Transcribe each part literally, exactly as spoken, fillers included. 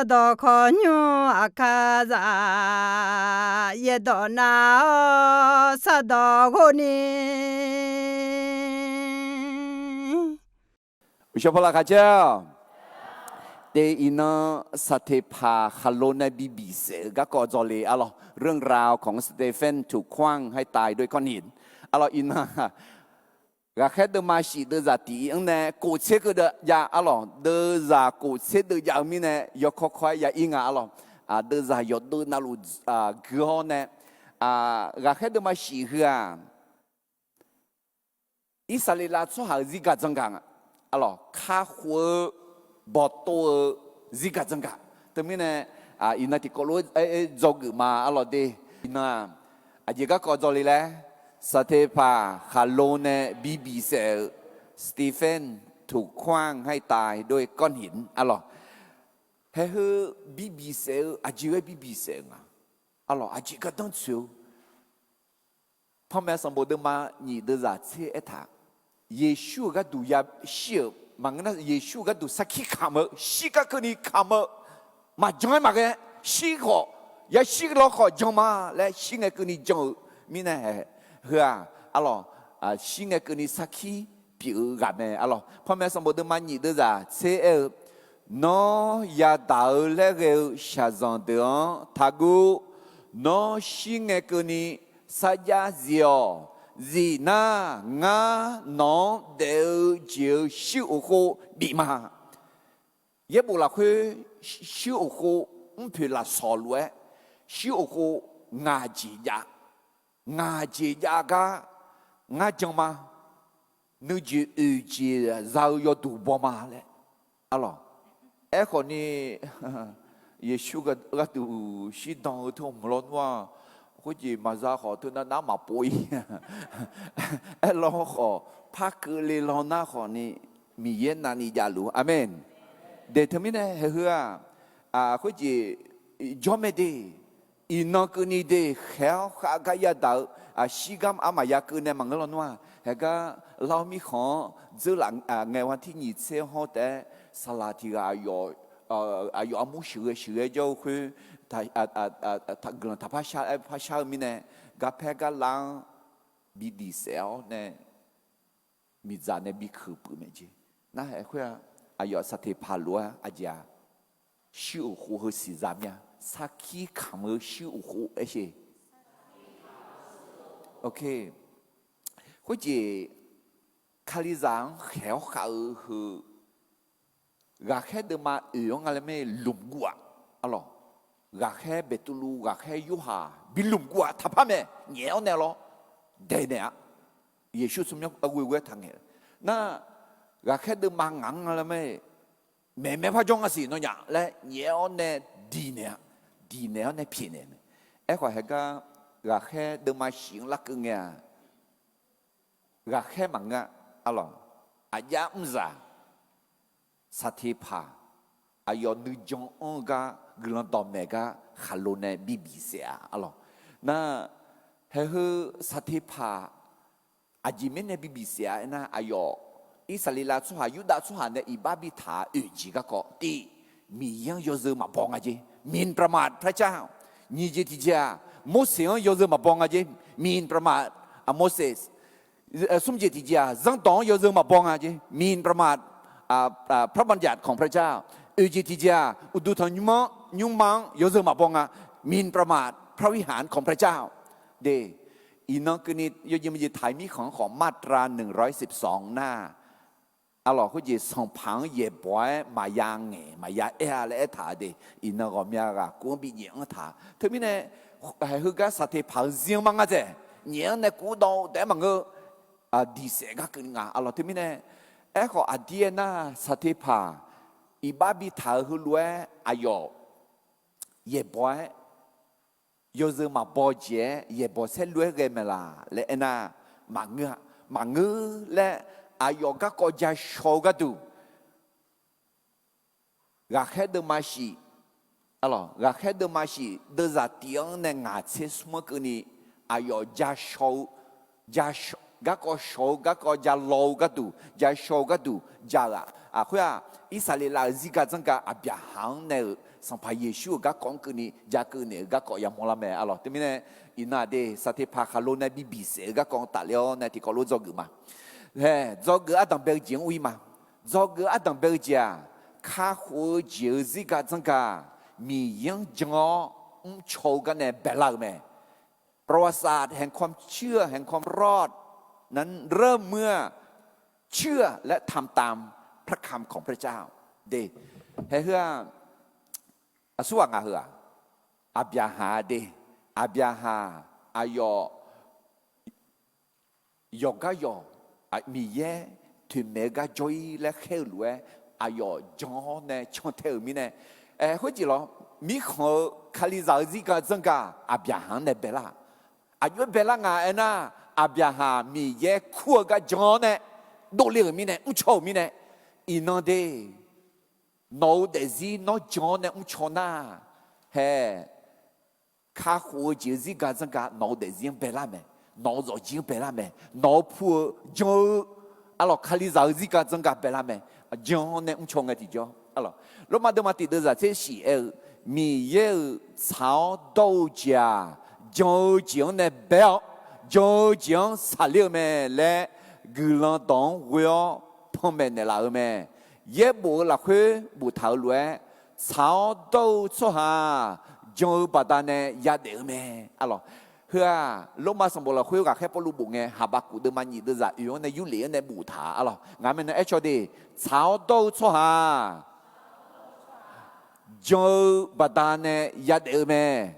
Sardawq kawqnymr aqkar zaf, yaerdawq nav-awr sardawq ghov ni. Uqshawq paq laqkhaq caer-awq. Te iqnan Saqteqpaq khaqlo nae bi biqsaef-eu garkawv dzawle arlawq. เรื่องราวของ Stephen ถูกขว้างให้ตายด้วยก้อนหิน arlawq. Iqnan ghaqkhaer deuvma shif deuvzaq tiq-ir-anr nae kof tser keuv deuv jav arlawq. Deuvzaq kof tser deuv jav-eu mirnae yawkawr kawr-aer ya ir nga arlawq. Deuvzaq yawqdeuv navluf gui-awr nae, ghaqkhaer deuvma shif heu-aq, Irsaqleqlav tsawrhaq-euq zirgaq dzanr gaq nga arlawq. Kakhof-eu bawqtov-eu zirgaq dzanr gaq. Teumirnae iqnan tiqkawv lof-aer dzawgeuf ma arlawq de. Iqnan-aq, aqjeq garkawv dzawle laer, Saqteqpaq khaqlo nae bi biqsaef-euq สตีเฟน ถูกขว้างให้ตายด้วยก้อนหิน arlawq. Haeheu bi biqsaef-eu aqjeq ghae bi biqsaef-euq nga arlawq. Aqjeq gardanr tsoeq-eu Panmaeq sanqbof deuvma nyif deuvzaq tser aertaq, Yeqsur-euq gharduq yashir-euq maqngeur nar, Yeqsur-euq gharduq sarkir kamq-eu, shir gar keuvni kamq-eu, maqjan-aer maqghae, shir khawf, yashir lawkhawf jan ma laer shir ngae keuvni jan-eu mirnae, heu-aq arlawq, shir ngae keuvni sarkir pyeuf-eu ghaq mae arlawq. Panmaeq sanqbof deuvma nyif deuvzaq tser aer-eu, Nawr yadaq-eu laer ghae-eu shaqzanq deuq-anr taqguv. Nawr shir ngae keuvni sarjax zif-awq. Zif nar, ngar nawq-anr daef-eu jeq-euq shir uqkhov bif ma. Yaerbof lafkhoer shir uqkhov mrpoeq lafsawq lof-aer, shir uqkhov ngaq jeq jav, ngaq jeq jav gar ngar jan ma. Nuijeq oeq jeq za-eu yawduq baw ma laer arlawq. Aerkhawf ni, Yeqsur gharduq shirdan-eu teu mq lawnmr-aq, khoerjeq maqza khawf teunav nar maqpov-ir. Aerlawr khawf, par keuvle law nar khawf ni, Miqyaer navni javluf. Aqmeq. De teumirnae haeheu-aq, khoerjeq jawr mae de. Iqnan keuvni de khaeq-awr khav gar yadaq-eu, shir gar armaf ya keuv nae maqngeur lawnmr-aq, haegar lar-awr mirkhanq-anr dzeur laf ngae, วันที่ nyiq tser hawr taef-aer saqlaq tiq ghaq aqyawf armur sheuqghae sheuqghae jawr-eu khoer, guiqlanq taqpar shar-aer parshar-eu mirnae, garpaer garlar-anr bi diq saef-awr nae miqdzaq nae bi keuq peuq mae jeq. Narhaq khoer-aq, aqyawf Saqteqpaq lof-aer aqjeq-aq, shir uqkhov heu siqza mir-a. Sarkir kamq-eu shir uqkhov aer sher. Khoerjeq, Kalizaq-anr khaeq-awr khav-eu heu, ghaqkhaer deuvma oeq-anr nga laer mae, lmq guv-aq arlawq. Ghaqkhaer Beqtuvluv, ghaqkhaer Yorhaq bi lmq guv-aq taqpar mae. Nyaef-awr nae lawr daeq naeq-a. Yeqsur tsawrmyanr ghoe ghoe-aer taqngaeq-eu nar, ghaqkhaer deuvma ngaq-anr nga laer mae, maeqmaer par jawr nga siq nawnyaf laer nyaef-awr nae diq naeq-a. Diq naeq-awr nae pyaeqnaeq mae. Aerkhawf haegar ghaqkhaer deuvma shif-anr larkeuv ngae-aq, ghaqkhaer maqngeur-a arlawq. Aqjav mrzaq Saqteqpaq aqyawf nuijan anr-eu gar guiqlanq dawqmaeq gar khaqlo nae bi biqsaef-a arlawq. Nar, haeheu Saqteqpaq aqjeq mirnae bi biqsaef-a aernar, aqyawf Irsaqleqlav tsawrhaq, Yurdav tsawrhaq nae iqbax bitaq-a oeq jeq garkawv tiq, Miqyaer-anr yawzeu maqbaw nga jer, หมิ่นประมาทพระเจ้า. Nyiq jeq tiqjeq-aq, Morseq-anr yawzeu maqbaw nga jer, หมิ่นประมาท Moses. Smr jeq tiqjeq-aq, zanrdawq-anr yawzeu maqbaw nga jer, หมิ่นประมาท พระบัญญัติของพระเจ้า. Oeq jeq tiqjeq-aq, uqduq tanqnymr-anr, nymrma-anr yawzeu maqbaw nga, หมิ่นประมาทพระวิหารของพระเจ้า. De, iqnan keuvni yawjeq maqjeq taq-ir mirkhanq-anr khawf มาตราหนึ่งร้อยสิบสอง nar, arlawq khoerjeq sanqpaq-anr yaeqbawq-aer maqya ngaeq maqya aer-a laer aertaq-a de. Iqnan ghawqmya ghaq kuv-anr bi nyaef-anr taq. Teumirnae, heugar Saqteqpaq-eu zir-anr mar ngar dzaeq, nyaef-anr nae kurdawv-eu taef-aer maqngeur, diqsaef gar keuvni nga arlawq. Teumirnae, aerkhawf aqdir aernar Saqteqpaq iqbax bitaq-euq heulof-aer aqyawf yaeqbawq-aer yawzeu maqbaw jeq-aer yaeqbawq saerlu-aer ghae maeqlaq laer aernar, maqngeur-a. Maqngeur laer aqyawf garkawv ja shaw-eu gharduq, ghaqkhaer deuvma shif, ghaqkhaer deuvma shif deuvzaq tif-anr nae ngaq tser smr-anr keuvni, aqyawf ja shaw-eu, garkawv shaw-eu, garkawv ja law-eu gharduq, ja shaw-eu gharduq ja-eu-aq, Aqkhoer-aq, Irsaqleqlav-euq zirgar dzanrgar Aqbyaqhaq-anr nae-euq Sanqpaq Yeqsur-euq garkawv-anr keuvni ja keuv naeq-euq garkawv yamawr lar mae. Arlawq, teumirnae iqnan-aq de, Saqteqpaq khaqlo nae bi biqsaef-eu garkawv-anr tafler-awr nae tiqkawv lof dzawgeuf ma. Hae, dzawgeuf ardanq bae-eu jeq-anr ur-ir ma. Dzawgeuf ardanq bae-eu jeq-aq, kakhof-eu jeq-euq zirgar dzanrgar Miqyaer-anr jan-awr mrcaw-eu gar nae baelar-euq mae. ประวัติศาสตร์แห่งความเชื่อ แห่งความรอดนั้นเริ่มเมื่อเชื่อและทำตามพระคำของพระเจ้า de. Hae heu-aq, aqsurghaq ngaq heu-aq, Aqbyaqhaq de, Aqbyaqhaq aqyawf yawqgar yawq Miqyaer toeqmaeq-eu gar jawr-ir laer khaer-eu lof-aer, aqyawf jan-awr nae cantae-euq mirnae, khoerjeq lawr, mirkhanq-eu Kalizaq-eu zirgar dzanrgar Aqbyaqhaq-anr nae baelar-aq, aqjox-aer baelar nga aernar, Aqbyaqhaq Miqyaer kur-eu gar jan-awr nae dovle-euq mirnae, mrcaw-euq mirnae, iqnan de, nawq-eu daefzir nawr jan-awr nae mrcaw nar, hae, kakhof-eu jeq-eu zirgar dzanrgar nawq-eu daefzir-anr baelar mae, nawq-eu zawqjir-anr baelar mae, nawq-eu pu-eu jan-eu, arlawq, Kalizaq-eu zirgar dzanrgar baelar mae, jan-awr nae mrcaw ngae tiqjawr, arlawq, Lormav deuvma tiq deuvzaq tser shif aer-eu, Miqyaer-euq tsaq-awr dawr-eu jeq-aq, jan-eu jeq-anr nae bae-awr, jan-eu jeq-anr saqler-eu mae laer guiqlanq dawq-anr ghoe-awr panmaeq naeqlaf-eu mae. Yaerbof-eu lafkhoer boftaq-euq lof-aer, tsaq-awr dawr-eu tsawrhaq-aq, jan-eu baqdanae yadaef-eu mae. Arlawq, heu-aq, Lormav sanqbof lafkhoer ghaqkhaer Pawrluv bof ngae, Haqbaqkuq deuvma nyiq deuvzaq oeq-anr nae yurlef-anr nae boftaq-a. Arlawq, ngaq mae nae aer caw de, tsaq-awr dawr-eu tsawrhaq-aq, jan-eu baqdanae yadaef-eu mae.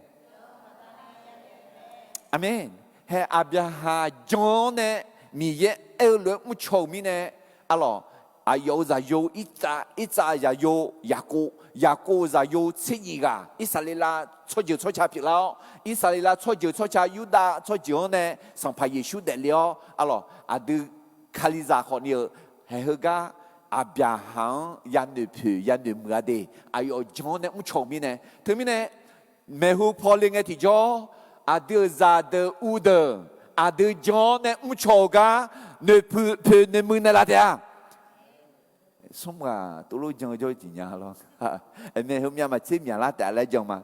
Aqmeq. Hae, Aqbyaqhaq jan-awr nae Miqyaer aer-eu lof-aer mrcaw-euq mirnae, arlawq, aqyawf-euq zaqyo, Irtsav, Irtsav zaqyo Yaqkov, Yaqkov-euq zaqyo tser nyiq ghaq Irsaqleqlav tsawrjeuq tsawrca pyeuflar-awr, Irsaqleqlav tsawrjeuq tsawrca Yurdav tsawrjeuq-anr nae Sanqpaq Yeqsur daefle-awr, arlawq, aqdui Kalizaq khawfni-euq haeq heugar Aqbyaqhaq-anr yanoeq poeq yanoeq muiq-a de, aqyawf jan-awr nae mrcaw-euq mirnae. Teumirnae, maeqhu paw le ngae tiqjawr, aqdui-euq zaqdeuq uvdeuq, aqdui jan-awr nae mrcaw-eu gar noeqpoeq noeqmuiq naeqlaf taef-a. Smr ghaq tovlof jan-eu jawr-eu jeq nya lawr. Maeqhu myav maqtser myaqlar taef laer jan ma.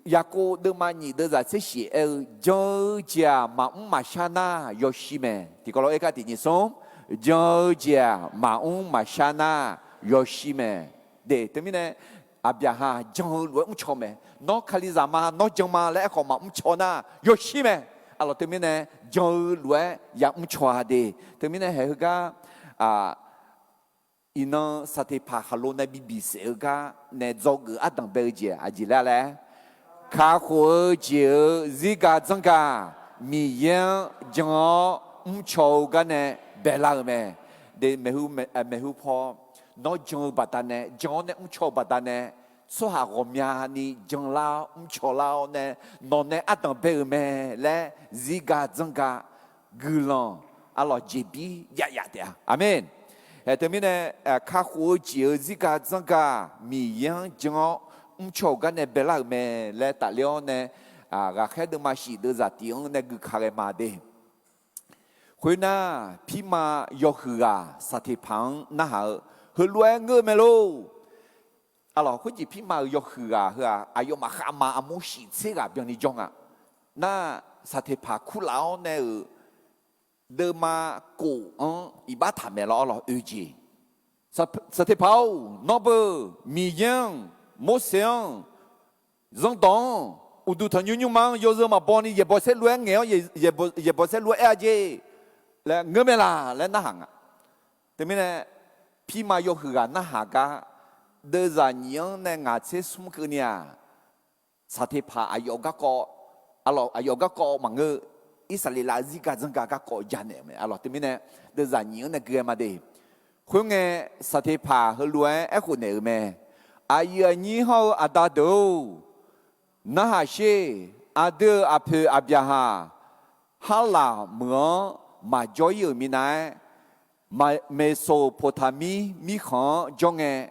Yaqkov deuvma nyiq deuvzaq tser shif aer-eu, jan-eu jeq-aq maqmr maqshar nar yawshir mae. Tiqkawv lof-aer kar tiq nyiq smr, jan-eu jeq-aq maqmr maqshar nar yawshir mae. De, teumirnae, Aqbyaqhaq jan-eu lof-aer mrcaw mae. Nawr Kalizaq ma, nawr jan ma laer aerkhawf maqmr caw nar yawshir mae. Arlawq, teumirnae, jan-eu lof-aer yamr caw-a de. Teumirnae haeq heugar iqnan Saqteqpaq khaqlo nae bibiq saef-eu gar nae dzawgeuf ardanq bae-eu jeq aqjeq laer laer, kakhof-eu jeq-euq zirgar dzanrgaq Miqyaer-anr jan-awr mrcaw-eu gar nae baelar-euq mae. De, maeqhu paw, nawr jan-eu baqdanae, jan-awr nae mrcaw-eu baqdanae, tsawrhaq ghawqmyani janlar-awr mrcaw lar-awr nae, nawq nae ardanq bae-euq mae laer zirgar dzanrgaq guiqlanq, arlawq, jeqbir jav yaf taef-a. Aqmeq. Haeq teumirnae, kakhof-eu jeq-euq zirgar dzanrgaq Miqyaer-anr jan-awr mrcaw-euq gar nae baelar-euq mae laer tafler-awr nae, ghaqkhaer deuvma shif deuvzaq tiq-anr nae guika ghae ma de. Khoernar, pirma yawhuiq ghaq Saqteqpaq-anr narhaq-eu, heulof-aer ngeur-eu mae lor. Arlawq, khoerjeq pirma-euq yawhuiq ghaq heu-aq, aqyawfmaf khavma armur shif tser ghaq byanni jawr nga. Nar, Saqteqpaq kurlaf-awr nae-euq deuvma kof-anr iqbax taq maeq lawr, arlawq, oeq jeq. Saqteqpaq-or, nawr beu, Miqyaer-anr, Morseq-anr, Zanrdawq-anr, uqduq tanqnymr nymrma-anr yawzeu maqbaw ni yaeqbawq saerlu-aer ngaeq-awr, yaeqbawq saerlu-aer aer-a jeq laer ngeur mae laq laer narhaq nga. Teumirnae, pirma yawhuiq ghaq narhaq gar, deuvzaq nyiq-anr nae ngaq tser smr keuvni-aq, Saqteqpaq aqyawf garkawv, arlawq, aqyawf garkawv maqngeur, Irsaqleqlav zirgar dzanrgaq garkawv janaeq-euq mae. Arlawq, teumirnae, deuvzaq nyiq-anr nae gui-aer ma de. Khoerngae, Saqteqpaq heulof-aer aerkhof naeq-euq mae. Aqyuif aqnyir hawr-eu aqda deuq-or, narhaq sher. Aqdui-euq aqpoeq Aqbyaqhaq Harlaq meuq-anr maqjawr-ir-euq minav-aer, Meqsoqpoqtaqmir mirkhanq-anr jawr ngae,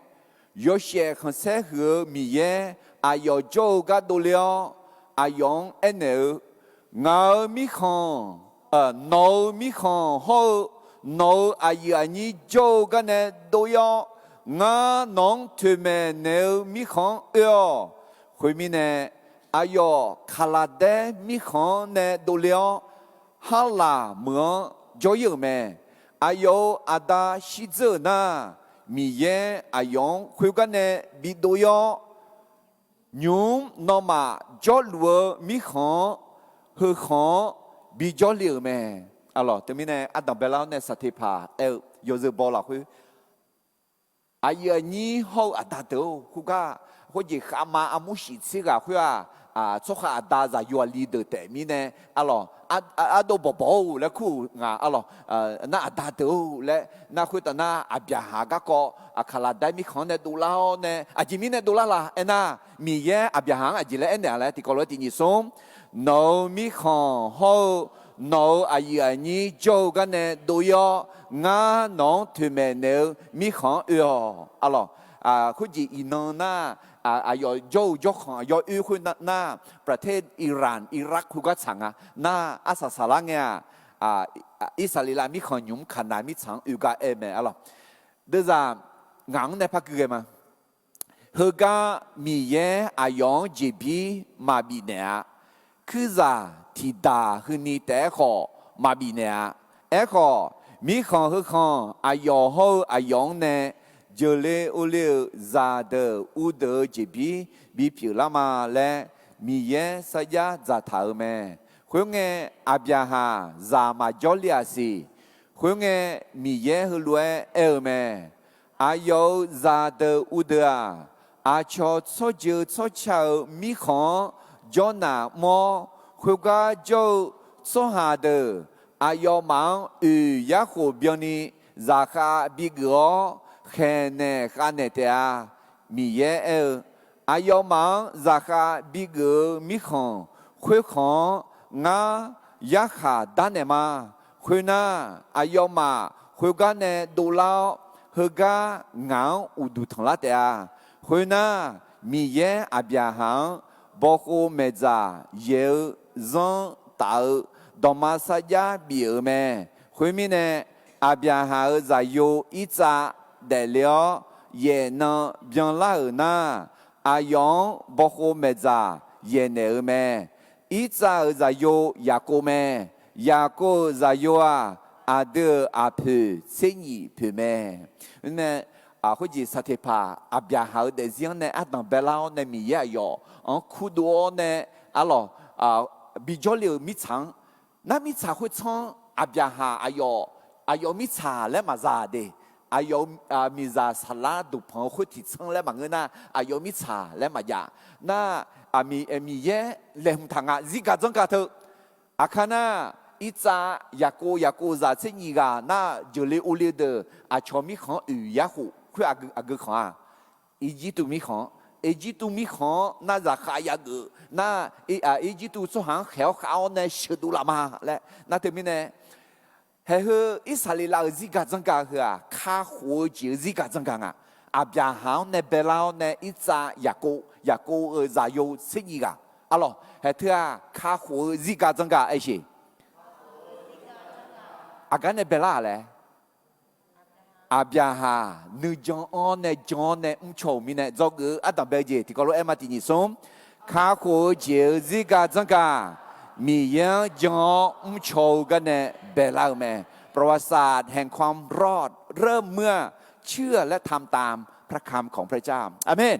yawshaef khanqsaer huiq-eu Miqyaer aqyawf jawr-eu gar dovler-awr, aqyawf-anr aernaeq-eu, Ngaq-euq mirkhanq, nawq-euq mirkhanq hawr-eu nawq-euq aqyuif aqnyir jawr-eu garnae dov-ir-awr, ngar nawq-anr toeqmaeq naeq-eu mirkhanq-anr oe-awq. Khoermirnae, aqyawf Kaqlaqdaer mirkhanq-anr nae dovle-awr, Harlaq meuq-anr jawr-ir-euq mae. Aqyawf-euq aqda shirdzeur-euq nar, Miqyaer aqyawf-anr khoergar nae bidov-ir-awr, nymq-mr nawmaf jawrluf-eu mirkhanq-anr, heukhanq-anr bijawr le-euq mae. Aqlawq, teumirnae ardanq baelar-awr nae Saqteqpaq aer-eu yawzeu baw lafkhoer, aqyuif aqnyir hawr-eu aqda deuq-or, khoergar, khoerjeq khavma armur shif tser ghaq khoer-aq, tsawrhaq aqda zaqyo aqli deuq taef mirnae, aqlawq, ardov bawqbawq-or laer kur-euq nga, aqlawq, nar aqda deuq-or laer nar khoertav nar Aqbyaqhaq garkawv Kaqlaqdaer mirkhanq-anr nae dovlar-awr nae, aqjeq mirnae dovlar la aernar, Miqyaer Aqbyaqhaq-anr aqjeq laer aernaeq-a laer tiqkawv lof-aer tiq nyiq smr, nawq-euq mirkhanq hawr-eu nawq-euq aqyuif aqnyir jawr-eu garnae dov-ir-awr, ngar nawq-anr toeqmaeq naeq-eu mirkhanq-anr oe-awq. Aqlawq, khoerjeq iqnan nar, aqyawf jawr-eu jawrkhanq aqyawf oe khoer nar, ประเทศอิหร่าน อิรัก khoergar tsaq nga. Nar arsaq saqlar ngae-aq, Irsaqleqlav mirkhanq nymq-mr Kaqnaq mirtsaq-anr oe gar aer mae, aqlawq. Deuvzaq ngaq-anr nae par gui ghae ma. Heugar Miqyaer aqyawf-anr jeqbir maqbif naeq-a. Kuirzaq tiqdaq heuni taef-aer khawf maqbif naeq-a. Aerkhawf, mirkhanq heukhanq aqyawf hawr-eu aqyawf-anr nae jeuqle ovle-euq zaqdeuq uvdeuq-eu jeqbir bipyeuf lar ma laer Miqyaer sarjax dzaqtaq-euq mae. Khoerngae, Aqbyaqhaq zaq maqjawr le-aq siq. Khoerngae, Miqyaer heulof-aer aer-eu mae. Aqyawf-euq zaqdeuq uvdeuq-aq, aqcawq tsawrjeuq tsawrca-euq mirkhanq-anr jawrnaq mr-awr, khoergar jawr-eu tsawrhaq deuq aqyawfmaf-anr oeq yarkhof byanni zaqkhav bigeuf-awr, khaeqnaeq khavnaeq taef-a. Miqyaer aer-eu, aqyawfmaf-anr zaqkhav bigeuf-eu mirkhanq khoerkhanq-anr ngar yarkhaq darnaeq ma. Khoernar, aqyawfmaf khoergar nae dovlar-awr, heugar ngaq-anr uqduq tanqlar taef-a. Khoernar, Miqyaer Aqbyaqhaq-anr bawkhov maeqdzaq yaeq-eu zanr taf-eu dawqma sarjax bif-euq mae. Khoermirnae, Aqbyaqhaq-euq zaqyo Irtsav daefle-awr yaefnan byanlar-euq nar, aqyawf-anr bawkhov maeqdzaq yaeqnaeq-eu mae. Irtsav-euq zaqyo Yaqkov mae. Yaqkov-euq zaqyo-aq, aqdui-euq aqpoeq tser nyif poeq mae. Khoerjeq Saqteqpaq Aqbyaqhaq-euq daefzir-anr nae ardanq baelar-awr nae Miqyaer aqyawf-anr kurdov-awr nae, arlawq, bijawr le-euq mirtsaq-anr, nar mirtsaq khoertsanr-anr Aqbyaqhaq aqyawf, aqyawf mirtsaq laer maqza de. Aqyawf miqzaq saqlar duqpanq-eu khoer tiqtsanr laer maqngeur nar, aqyawf mirtsaq laer maqjav. Nar, Miqyaer laeqhmq taq nga zirgaq dzanrgaq teu. Aqkar nar, Irtsav, Yaqkov, Yaqkov zaq tser nyif ghaq nar, jeuqle ovle deuq aqcawq mirkhanq-anr oeq yarkhof khoer aqgeu khanq-a. Irjirtuv mirkhanq-anr, Irjirtuv mirkhanq-anr nar zaqkhav yageuf nar, Irjirtuv tsawrhaq-anr khaeq-awr khav-awr nae sheuqdov laf ma laer nar teumirnae, haeqheu Irsaqleqlav-euq zirgaq dzanrgaq heu-aq, kakhof-eu jeq-eu zirgaq dzanrgaq nga. Aqbyaqhaq-anr nae baelar-awr nae Irtsav, Yaqkov, Yaqkov-euq zaqyo tser nyif ghaq, arlawq, haeq teu-aq kakhof-eu zirgaq dzanrgaq aersheq. Aqgar nae baelar-aq laer, Aqbyaqhaq nuijan-anr nae jan-awr nae mrcaw-euq mirnae dzawgeuf-eu ardanq bae-eu jeq tiqkawv lof-aer ma tiq nyiq smr. Kakhof-eu jeq-eu zirgaq dzanrgaq, Miqyaer-anr jan-awr mrcaw-eu garnae baelar-eu mae. ประวัติศาสตร์แห่งความรอดเริ่มเมื่อเชื่อและทำตามพระคำของพระเจ้า อาเมน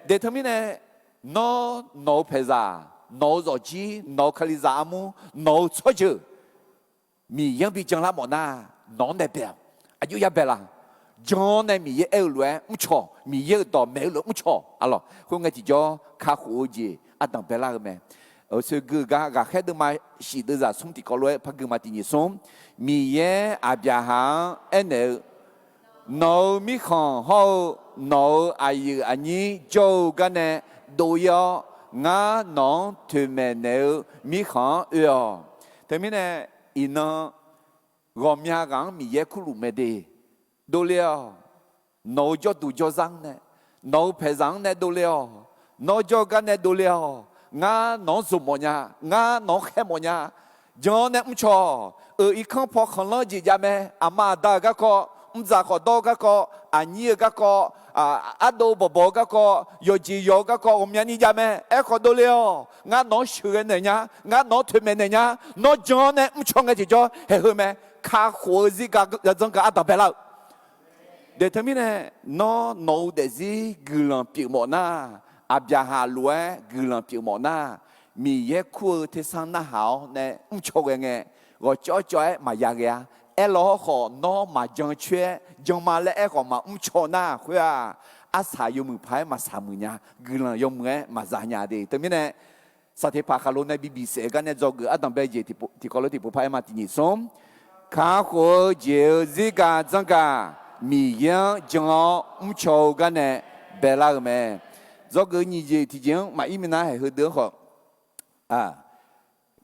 Deq teumirnae, nawr, nawq-eu paeqzaq, nawq-eu zawqjir, nawq-eu kalizaq armur, nawq-eu tsawrjeuq Miqyaer-anr bi janlar mawf nar, nawq-anr nae bae-awq. Aqjox ya bae la? Jan-awr nae Miqyaer aer-eu lof-aer mrcaw, Miqyaer-euq dawq maeq-eu lof-aer mrcaw, arlawq, khoerngae tiqjawr kakhof-eu jeq ardanq baelar-eu mae. Oeqsoeq gui-eu gar ghaqkhaer deuvma shif deuvzaq smr tiqkawv lof-aer par gui ma tiq nyiq smr. Miqyaer Aqbyaqhaq-anr aernaeq-eu, nawq-euq mirkhanq hawr-eu nawq-euq aqyuif aqnyir jawr-eu garnae dov-ir-awr, ngar nawq-anr toeqmaeq naeq-eu mirkhanq-anr oe-awq. Teumirnae, iqnan ghawqmya ghaq-anr Miqyaer kurluf mae de. Dovle-awq. Nawq-euq jawrduq jawrzar-anr nae, nawq-euq paeqzaq-anr nae dovle-awq. Nawr jawr-eu gar nae dovle-awq. Ngar nawq-anr zmq mawfnya, ngar nawq-anr khaer mawfnya. Jan-awr nae mrcaw-awq. Euq irkanr paw khanqlanr jeq jav mae. Aqma aqda-euq garkawv, mrdzaq khawf dawr-eu garkawv, aqnyir-eu garkawv, ardov bawqbawq-eu garkawv, yawqjeq yawq-eu garkawv ghawqmyani jav mae. Aerkhawf dovle-awq. Ngar nawq-anr sheuqghae naeq nya. Ngar nawq-anr toeqmaeq naeq nya. Nawr jan-awr nae mrcaw ngae tiqjawr haeq heu mae. Kakhof-eu zirga zanrga ardanq baelar-eu. Daeq teumirnae, nawr nawq-eu daefzir guiqlanq pyeufmawf nar, Aqbyaqhaq lof-aer guiqlanq pyeufmawf nar, Miqyaer kur-eu tersar narhaq-awr nae mrcaw ghae ngae, ghawqcawv cawv-aer maqya ghae-a. Aerlawr hawrkhawf, nawr maqjan coer-aer janma laer aerkhawf maqmr caw nar khoer-aq, arsaq yawmuiq paq-aer maqsaq muiq nya. Guiqlanq yawmuiq-aer maqza nya de. Teumirnae, Saqteqpaq khaqlo nae bi bisaef-eu gar nae dzawgeuf ardanq bae jeq tiqkawv lof tiqpov par-aer ma. Tiqnyiq smr, kakhof-eu jeq-eu zirga zanrga Miqyaer-anr jan-awr mrcaw-eu gar nae baelar-eu mae. Dzawgeuf nyiq jeq tiqjeq-anr maqir minav haeq heudeuq-anr khawf,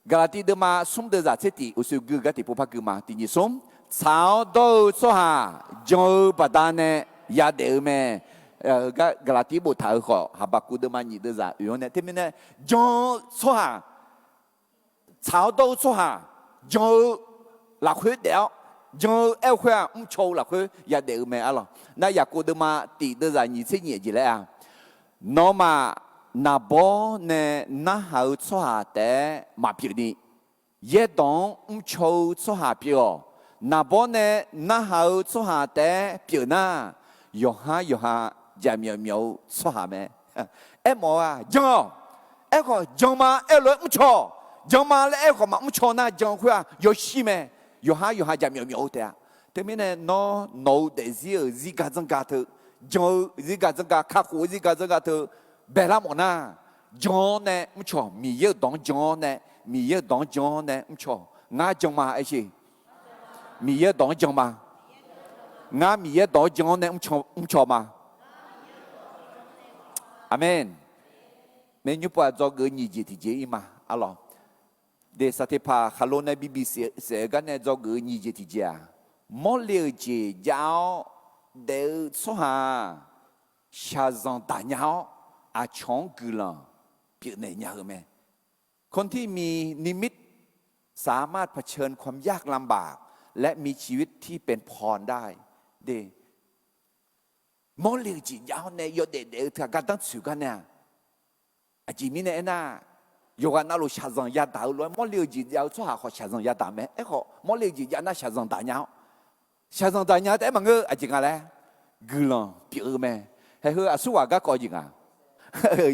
Gaqlaqtiv deuvma smr deuvzaq tser tiq uqshoe gui-eu gar tiqpov par gui ma. Tiqnyiq smr, tsaq-awr dawr-eu tsawrhaq jan-eu baqdanae yadaef-eu mae. Heugar Gaqlaqtiv boftaq-eu khawf, Haqbaqkuv deuvma nyiq deuvzaq oeq-anr nae teumirnae, jan-eu tsawrhaq, tsaq-awr dawr-eu tsawrhaq jan-eu lafkhoer daef-awr, jan-eu aer-eu khoer-aq mrcaw-eu lafkhoer yadaef-eu mae arlawq. Nar Yaqkov deuvma tiq deuvzaq nyiq tser nyiq jeq laer-a, nawmaf naqbawr nae narhaq-eu tsawrhaq taef-aer maqpyeuf ni, yaerdawq-anr mrcaw-eu tsawrhaq pyeuf-awq. Naqbawr nae narhaq-eu tsawrhaq taef-aer pyeuf nar, yawqhar yawqha jaqmyawf myawf-eu tsawrhaq mae. Aermawf-eu-aq jan-awq. Aerkhawf janma aer-eu lof-aer mrcaw-awq. Janma laer aerkhawf maqmr caw nar jan-eu khoer-aq yawshir mae. Yawqhar yawqha jaqmyawf myawf-eu taef-a. Teumirnae nawr nawq-eu daefzir-euq zirga zanrga teu, jan-eu zirga zanrga, kakhof-eu zirga zanrga teu baelar mawf nar, jan-awr nae mrcaw. Miqyaer-euq dawq-anr jan-awr nae, Miqyaer-euq dawq-anr jan-awr nae mrcaw. Ngar janma aer sher. Miqyaer dawq-anr jan ma. Ngar Miqyaer dawq-anr jan-awr nae mrcaw ma. Aqmeq. Maeqnymr pov-aq dzawgeuf-eu nyiq jeq tiqjeq ir ma arlawq. Deq Saqteqpaq khaqlo nae bi bisaef-eu gar nae dzawgeuf-eu nyiq jeq tiqjeq-aq, mawrle-euq jeq jav-awr daef-eu tsawrhaq-aq, shaqzanq daq nya-awr aqcawq-anr guiqlanq pyeufnaeq nya-eu mae. คนที่มีนิมิต สามารถเผชิญความยากลำบาก และมีชีวิตที่เป็นพรได้ Mawrle-euq jeq jav-awr nae yawdaef daef-eu teu-aq gardanr tsoeq gar nae-aq, aqjeq mirnae aernar, yawqghaq navluf shaqzanq yadaq-eu lof-aer mawrle-euq jeq jav-eu tsawrhaq khawf shaqzanq yadaq mae. Aerkhawf mawrle-euq jeq jav nar shaqzanq daq nya-awr, shaqzanq daq nya taef-aer maqngeur. Aqjeq nga laer, guiqlanq pyeuf-eu mae. Haeq heu aqsurghaq garkawv jeq nga.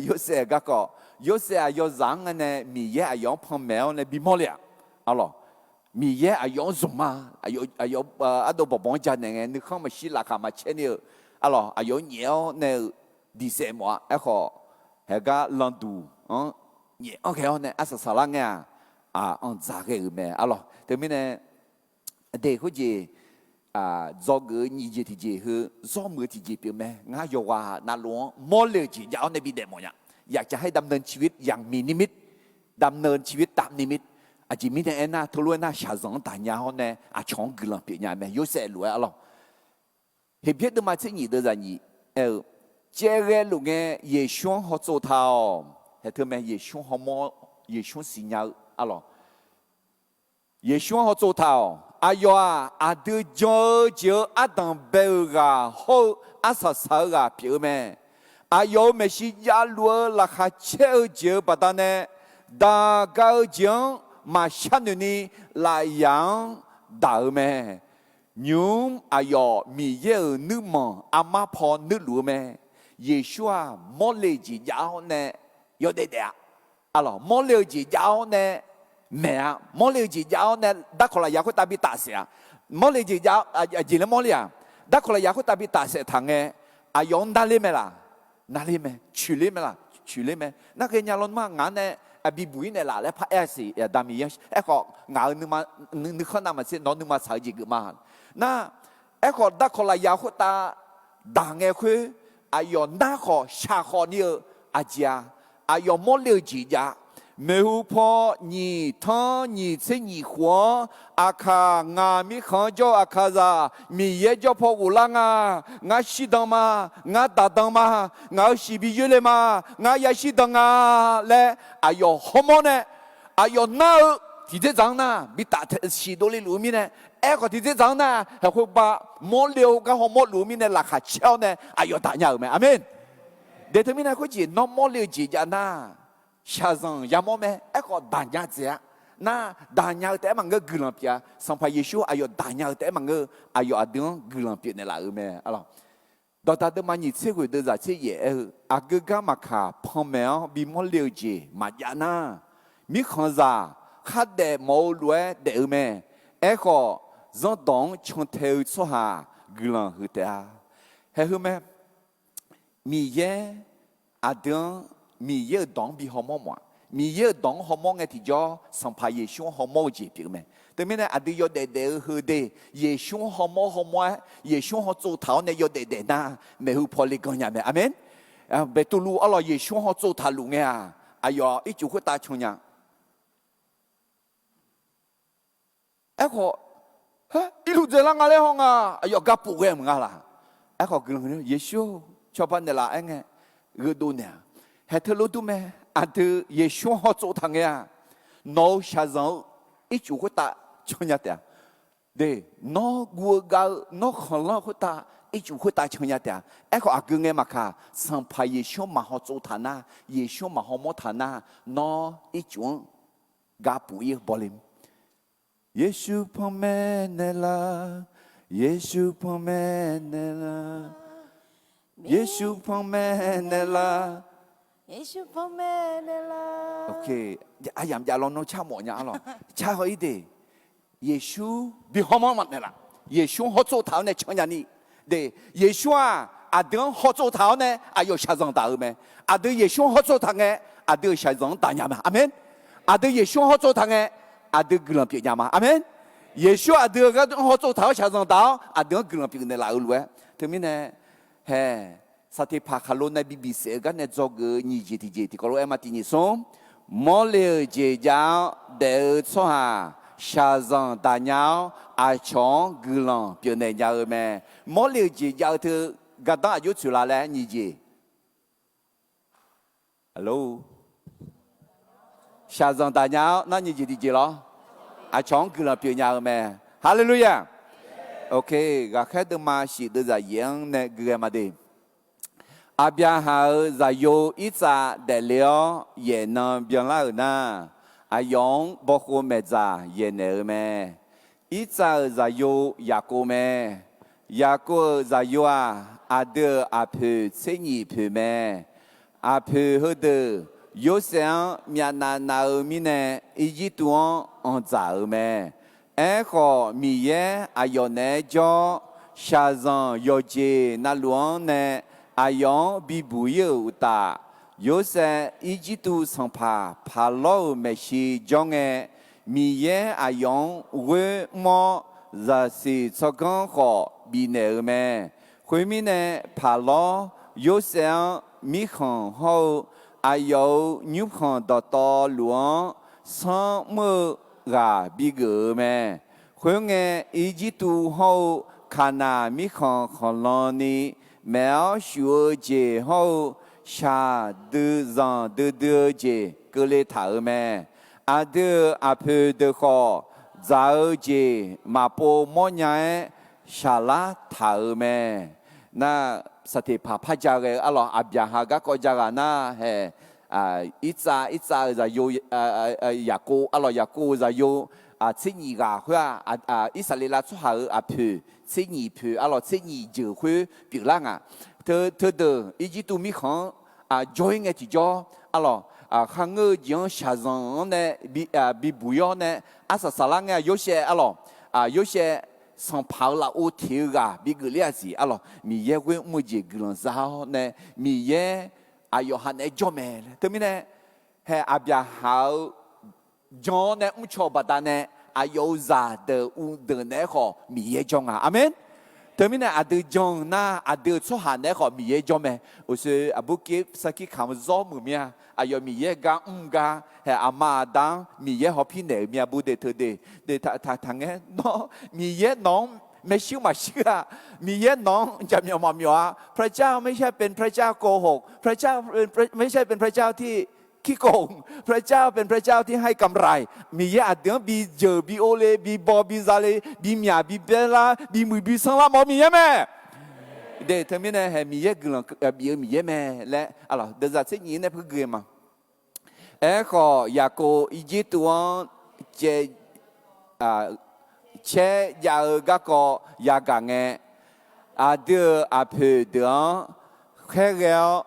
Yorsaev garkawv, Yorsaev aqyawf zaq-anr nga nae Miqyaer aqyawf-anr panmaeq-awr nae bimawr le-a. Arlawq, Miqyaer aqyawf-anr zmq ma. Aqyawf ardov bawqbawq-anr janaeq ngae nuikhanr maqshir laqkhaq maqcaer ni-eu, arlawq aqyawf-anr nyaef-awr nae-eu diqsaef mawf-a. Aerkhawf haeq gar landuq-anr nyaef-anr ghae-awr nae arsaq saqlar ngae-aq, anqdzaq ghae-euq mae arlawq. Teumirnae, aqdui khoerjeq dzawgeuf-eu nyiq jeq tiqjeq heu zawr muiq-eu tiqjeq pyeuf mae. Ngar yawqghaq navluf-anr mawrle-euq jeq jav-awr nae bidaef mawf nya. อยากจะให้ดำเนินชีวิตอย่างมีนิมิต ดำเนินชีวิตตามนิมิต Aqjeq mirnae aernar, teulof-aer nar shaqzanq-anr daq nya-awr nae aqcawq-anr guiqlanq pyeuf nya mae. Yorsaev lof-aer arlawq, Heqbyaer deuvma tser nyiq deuvzaq nyiq aer-eu, caev ghae luf ngae Yeqsur-anr hawtsov taq-awq. Haeq teu mae, Yeqsur-anr hawmawr, Yeqsur siqnya-eu arlawq. Yeqsur-anr hawtsov taq-awq. Aqyawf-aq aqdui jan-eu jeq-eu ardanq bae-euq ghaq hawr-eu arsaq saq-eu ghaq pyeuf-eu mae. Aqyawf-euq maeqshi javluf-eu laqkhaq caer-eu jeq-eu baqdanae, daq ga-eu jeq-anr maqshar noeq ni lafyaq-anr daq-eu mae. Nymq-mr aqyawf Miqyaer-euq nuirmanq armar paw nuirluf-eu mae. Yeqsur-aq mawrle jeq jav-awr nae yawdaef daef-a. Arlawq, mawrle-eu jeq jav-awr nae maeq-a. Mawrle-eu jeq jav-awr nae darkawq lafyaq khoertav bi tafsaef-a. Mawrle jeq jav, aqjeq laer mawrle-aq, darkawq lafyaq khoertav bi tafsaef taq ngae, aqyawf-anr narler mae laq? Narler mae. Coeqler mae laq? Coeqler mae. Narkhaeq nya lawnmr-aq ngaq-anr nae bibuq-ir naeqlaf laer paraer-a siq. Aqda Miqyaer aerkhawf ngaq-euq nuikhanr navmaqtser nawq-eu nuima tsaq-eu jeq geufma. Nar, aerkhawf darkawq lafyaq khoertav daq ngae khoer, aqyawf nar khawf shaq khawf ni-eu aqjeq-a, aqyawf mawrle-eu jeq jav. Maeqhu paw nyiq tanr nyiq tser nyiq khof-anr, aqkaq ngaq mirkhanq-anr jawr-eu aqkaqzaq Miqyaer jawr paw ghoflar nga. Ngar shirdan ma. Ngar daqdan ma. Ngaq-euq shiq bi yoerle ma. Ngar yashir dan nga laer aqyawf hawmawr nae, aqyawf nar-eu tiqdzerdzaq-anr nar bi tafsiq dovle luf-eu mirnae, aerkhawf tiqdzerdzaq-anr nar haeqkhoer ba mawrle-eu gar hawmawr luf-eu mirnae laqkhaq caer-awr nae aqyawf daq nya-euq mae. Aqmeq. Daef teumirnae khoerjeq nawr mawrle-eu jeq jav nar, shaqzanq yamawr mae. Aerkhawf daq nya dzaeq-a. Nar daq nya-eu taef-aer maqngeur, guiqlanq pyeuf-a. Sanqpaq Yeqsur aqyawf daq nya-eu taef-aer maqngeur, aqyawf aqdui-anr guiqlanq pyeuf naeqlaf-euq mae. Dawqdaq deuvma nyiq tser ghoeq deuvzaq tser yaef aer-eu, aqgeu gar maqkaq panmaeq-awr bimawr le-eu jeq maqjav nar, mirkhanqzaq khardaef mawf-eu lof-aer daef-eu mae. Aerkhawf, zanrdawq-anr cantae-eu tsawrhaq guiqlanq huiq taef-a. Haeq heu mae. Miqyaer aqdui-anr Miqyaer-euq dawq-anr bi hawmawr mawf-aq, Miqyaer-euq dawq-anr hawmawr ngae tiqjawr Sanqpaq Yeqsur-anr hawmawr-eu jeq pyeuf-eu mae. Teumirnae aqdui yawdaef daef-eu heu de, Yeqsur-anr hawmawr hawmawr-aer, Yeqsur-anr hawtsov taq-awr nae yawdaef daef nar, maeqhu paw le gan nya mae. Aqmeq. Beqtuvluv arlawq Yeqsur-anr hawtsov taqluf ngae-aq, aqyawf ircuf khoertav can nya. Aerkhawf, Haer, irluf dzaeqlar nga laer haw nga, aqyawf gapuf ghae mq nga laq? Aerkhawf guiqlanq Yeqsur-or, cawba naeqlaf aer ngae, gheudov naeq-a. Haeq teulof dur mae. Aqdui Yeqsur-anr hawtsov taq ngae-aq, nawq-euq shaqzanq-eu ircuf khoertav can nya taef-a. De, nawr guv-eu gav-eu nawr khanqlanr-eu khoertav ircuf khoertav can nya taef-a. Aerkhawf aqgeu ngae maqkaq, Sanqpaq Yeqsur-anr maqhaw tsov taq nar, Yeqsur-anr maqhaw mawr taq nar, nawr ircuf-anr gapuf ir-eu bawle. Yeqsur panmaeq naeqlaf, Yeqsur panmaeq naeqlaf, Yeqsur panmaeq naeqlaf. Aqyamq jav lawnmr car mawf nya arlawq. Car haw ir de. Yeqsur bi hawmawr maqnaeq laf. Yeqsur-anr hawtsov taq-awr nae can nya ni. De, Yeqsur-aq, aqdui-anr hawtsov taq-awr nae aqyawf shaqzanq daq-eu mae. Aqdui Yeqsur-anr hawtsov taq ngae, aqdui-euq shaqzanq-anr daq nya mae. Aqmeq. Aqdui Yeqsur-anr hawtsov taq ngae, aqdui guiqlanq pyeuf nya ma. Aqmeq. Yeqsur aqdui-euq gar-anr hawtsov taq-awr shaqzanq daq-awr aqdui-anr guiqlanq pyeuf naeqlaf-eu lof-aer. Teumirnae, haeq, saqteqpaq khaqlo nae bi bisaef-eu gar nae dzawgeuf-eu nyiq jeq tiqjeq tiqkawv lof-aer ma tiq nyiq smr, mawrle-euq jeq jav-awr daef-eu tsawrhaq shaqzanq daq nya-awr aqcawq-anr guiqlanq pyeuf naeq nya-eu mae. Mawrle-euq jeq jav-eu teu gardanr aqjox tsoeq la laer nyiq jeq Shaqzanq daq nya-awr nar nyiq jeq tiqjeq lawr, aqcawq-anr guiqlanq pyeuf nya-eu mae. Haleluya! Ok, ghaqkhaer deuvma shif deuvzaq yaef-anr nae gui ghae ma de. Aqbyaqhaq-euq zaqyo Irtsav daefle-awr yaef nan byanlar-euq nar, aqyawf-anr bawkhov maeqdzaq yaeqnaeq-eu mae. Irtsav-euq zaqyo Yaqkov mae. Yaqkov-euq zaqyo-aq, aqdui-euq aqpoeq tser nyif poeq mae. Aqpoeq heudeuq Yorsaev-anr myavnav nav-eu mirnae, Irjirtuv-anr anqdzaq-euq mae. Aerkhawf, Miqyaer aqyawf naeq-aer jawr-awr, shaqzanq yawqjeq navluf-anr nae aqyawf-anr bibuq ir-euq uqtaf, Yorsaev Irjirtuv sanqpaq Paqlawr-euq maeqshi jawr ngae, Miqyaer aqyawf-anr ghoer mr-awr, zaqsiq tsawrganr khawf bifnaeq-euq mae. Khoermirnae, Paqlawr Yorsaev-anr mirkhanq hawr-eu aqyawf-euq nymrkhanq dawqtawvluf-anr sanr mr-eu ghaq bigeuf-eu mae. Khoerngae, Irjirtuv hawr-eu Kaqnaq mirkhanq khanqlan ni maef-awr shuf-eu jeq hawr-eu shaqdui zanqdui dui-eu jeq keuvle taq-euq mae. Aqdui-euq aqpoeq deuq khawf, dzaq-eu jeq maqpov mawrnya-aer shaqlar taq-euq mae. Nar, saqteqpaq par ja ghae-eu arlawq, Aqbyaqhaq garkawv ja ghaq nar hae, Irtsav, Irtsav-euq zaqyo, Yaqkov arlawq, Yaqkov-euq zaqyo tser nyif ghaq khoer-aq, Irsaqleqlav tsawrhaq-euq aqpoeq tser nyif poeq arlawq, tser nyif jeuq khoer pyeuflar nga. Teu, teudeuq Irjirtuv mirkhanq-anr jawr-ir ngae tiqjawr arlawq, kharngeur-eu jeq-anr shaqzanq-anr nae bibuq ir-awr nae arsaq saqlar ngae-aq, Yorsaev arlawq, Yorsaev sanqpaq-euq lafov teq-eu ghaq bigeuf ler-aq siq arlawq, Miqyaer ghoer mr-eu jeq guiqlanq za-awr nae, Miqyaer aqyawf ha naeq-aer jawr mae laer. Teumirnae, hae Aqbyaqhaq-eu jan-awr nae mrcaw-eu baqdanae, aqyawf-euq zaqdeuq uvdeuq naeq-aer khawf Miqyaer jawr nga. Aqmeq. Teumirnae aqdui jan-eu nar, aqdui-euq tsawrhaq naeq-aer khawf Miqyaer jawr mae. Uqshoe aqbur kir sarkir kamq zawr muiq mir-a. Aqyawf Miqyaer gar mr gar, hae aqma aqda-anr Miqyaer hawpir naeq-euq mir-a, bur de teu de. De taqtaq ngae, nawr Miqyaer nawq-anr maershuir maqshuir-a. Miqyaer nawq-anr jaqmyawf maqmyawf-a. พระเจ้าไม่ใช่เป็นพระเจ้าโกหก พระเจ้าไม่ใช่เป็นพระเจ้าที่ พระเจ้าเป็นพระเจ้าที่ให้กำไร Miqyaer aqdui-anr bi jeuq bi or le bi baw bi za le bi myaq bi baerlar bi muiq bi sanrlar mawf-eu Miqyaer mae. De teumirnae haeq Miqyaer guiqlanq bif-eu Miqyaer mae laer, deuvzaq tser nyif nae pui gui ma. Aerkhawf, Yaqkov Irjirtuv-anr caev caer jav-eu garkawv yagaq ngae, aqdui-euq aqpoeq deuq-anr khaerghae-awr,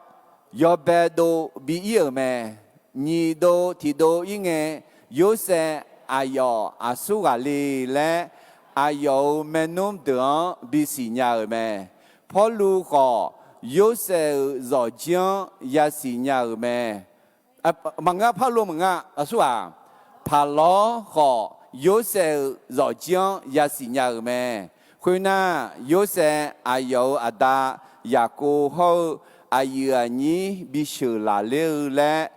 yawbae dov bi ir-euq mae. Nyiq dov tiq dov ir ngae, Yorsaev aqyawf aqsur ghaq le laer, aqyawf-euq maernmr deuq-anr bisiq nya-euq mae. Pawrluv khawf, Yorsaev-euq zawqjir-anr yasiq nya-euq mae. Maqngeur, Pawrluv maqngeur, aqsur ghaq, Paqlawr khawf, Yorsaev-euq zawqjir-anr yasiq nya-euq mae. Khoernar, Yorsaev aqyawf-euq aqda Yaqkov hawr-eu aqyuif aqnyir bisheuq lafler-eu laer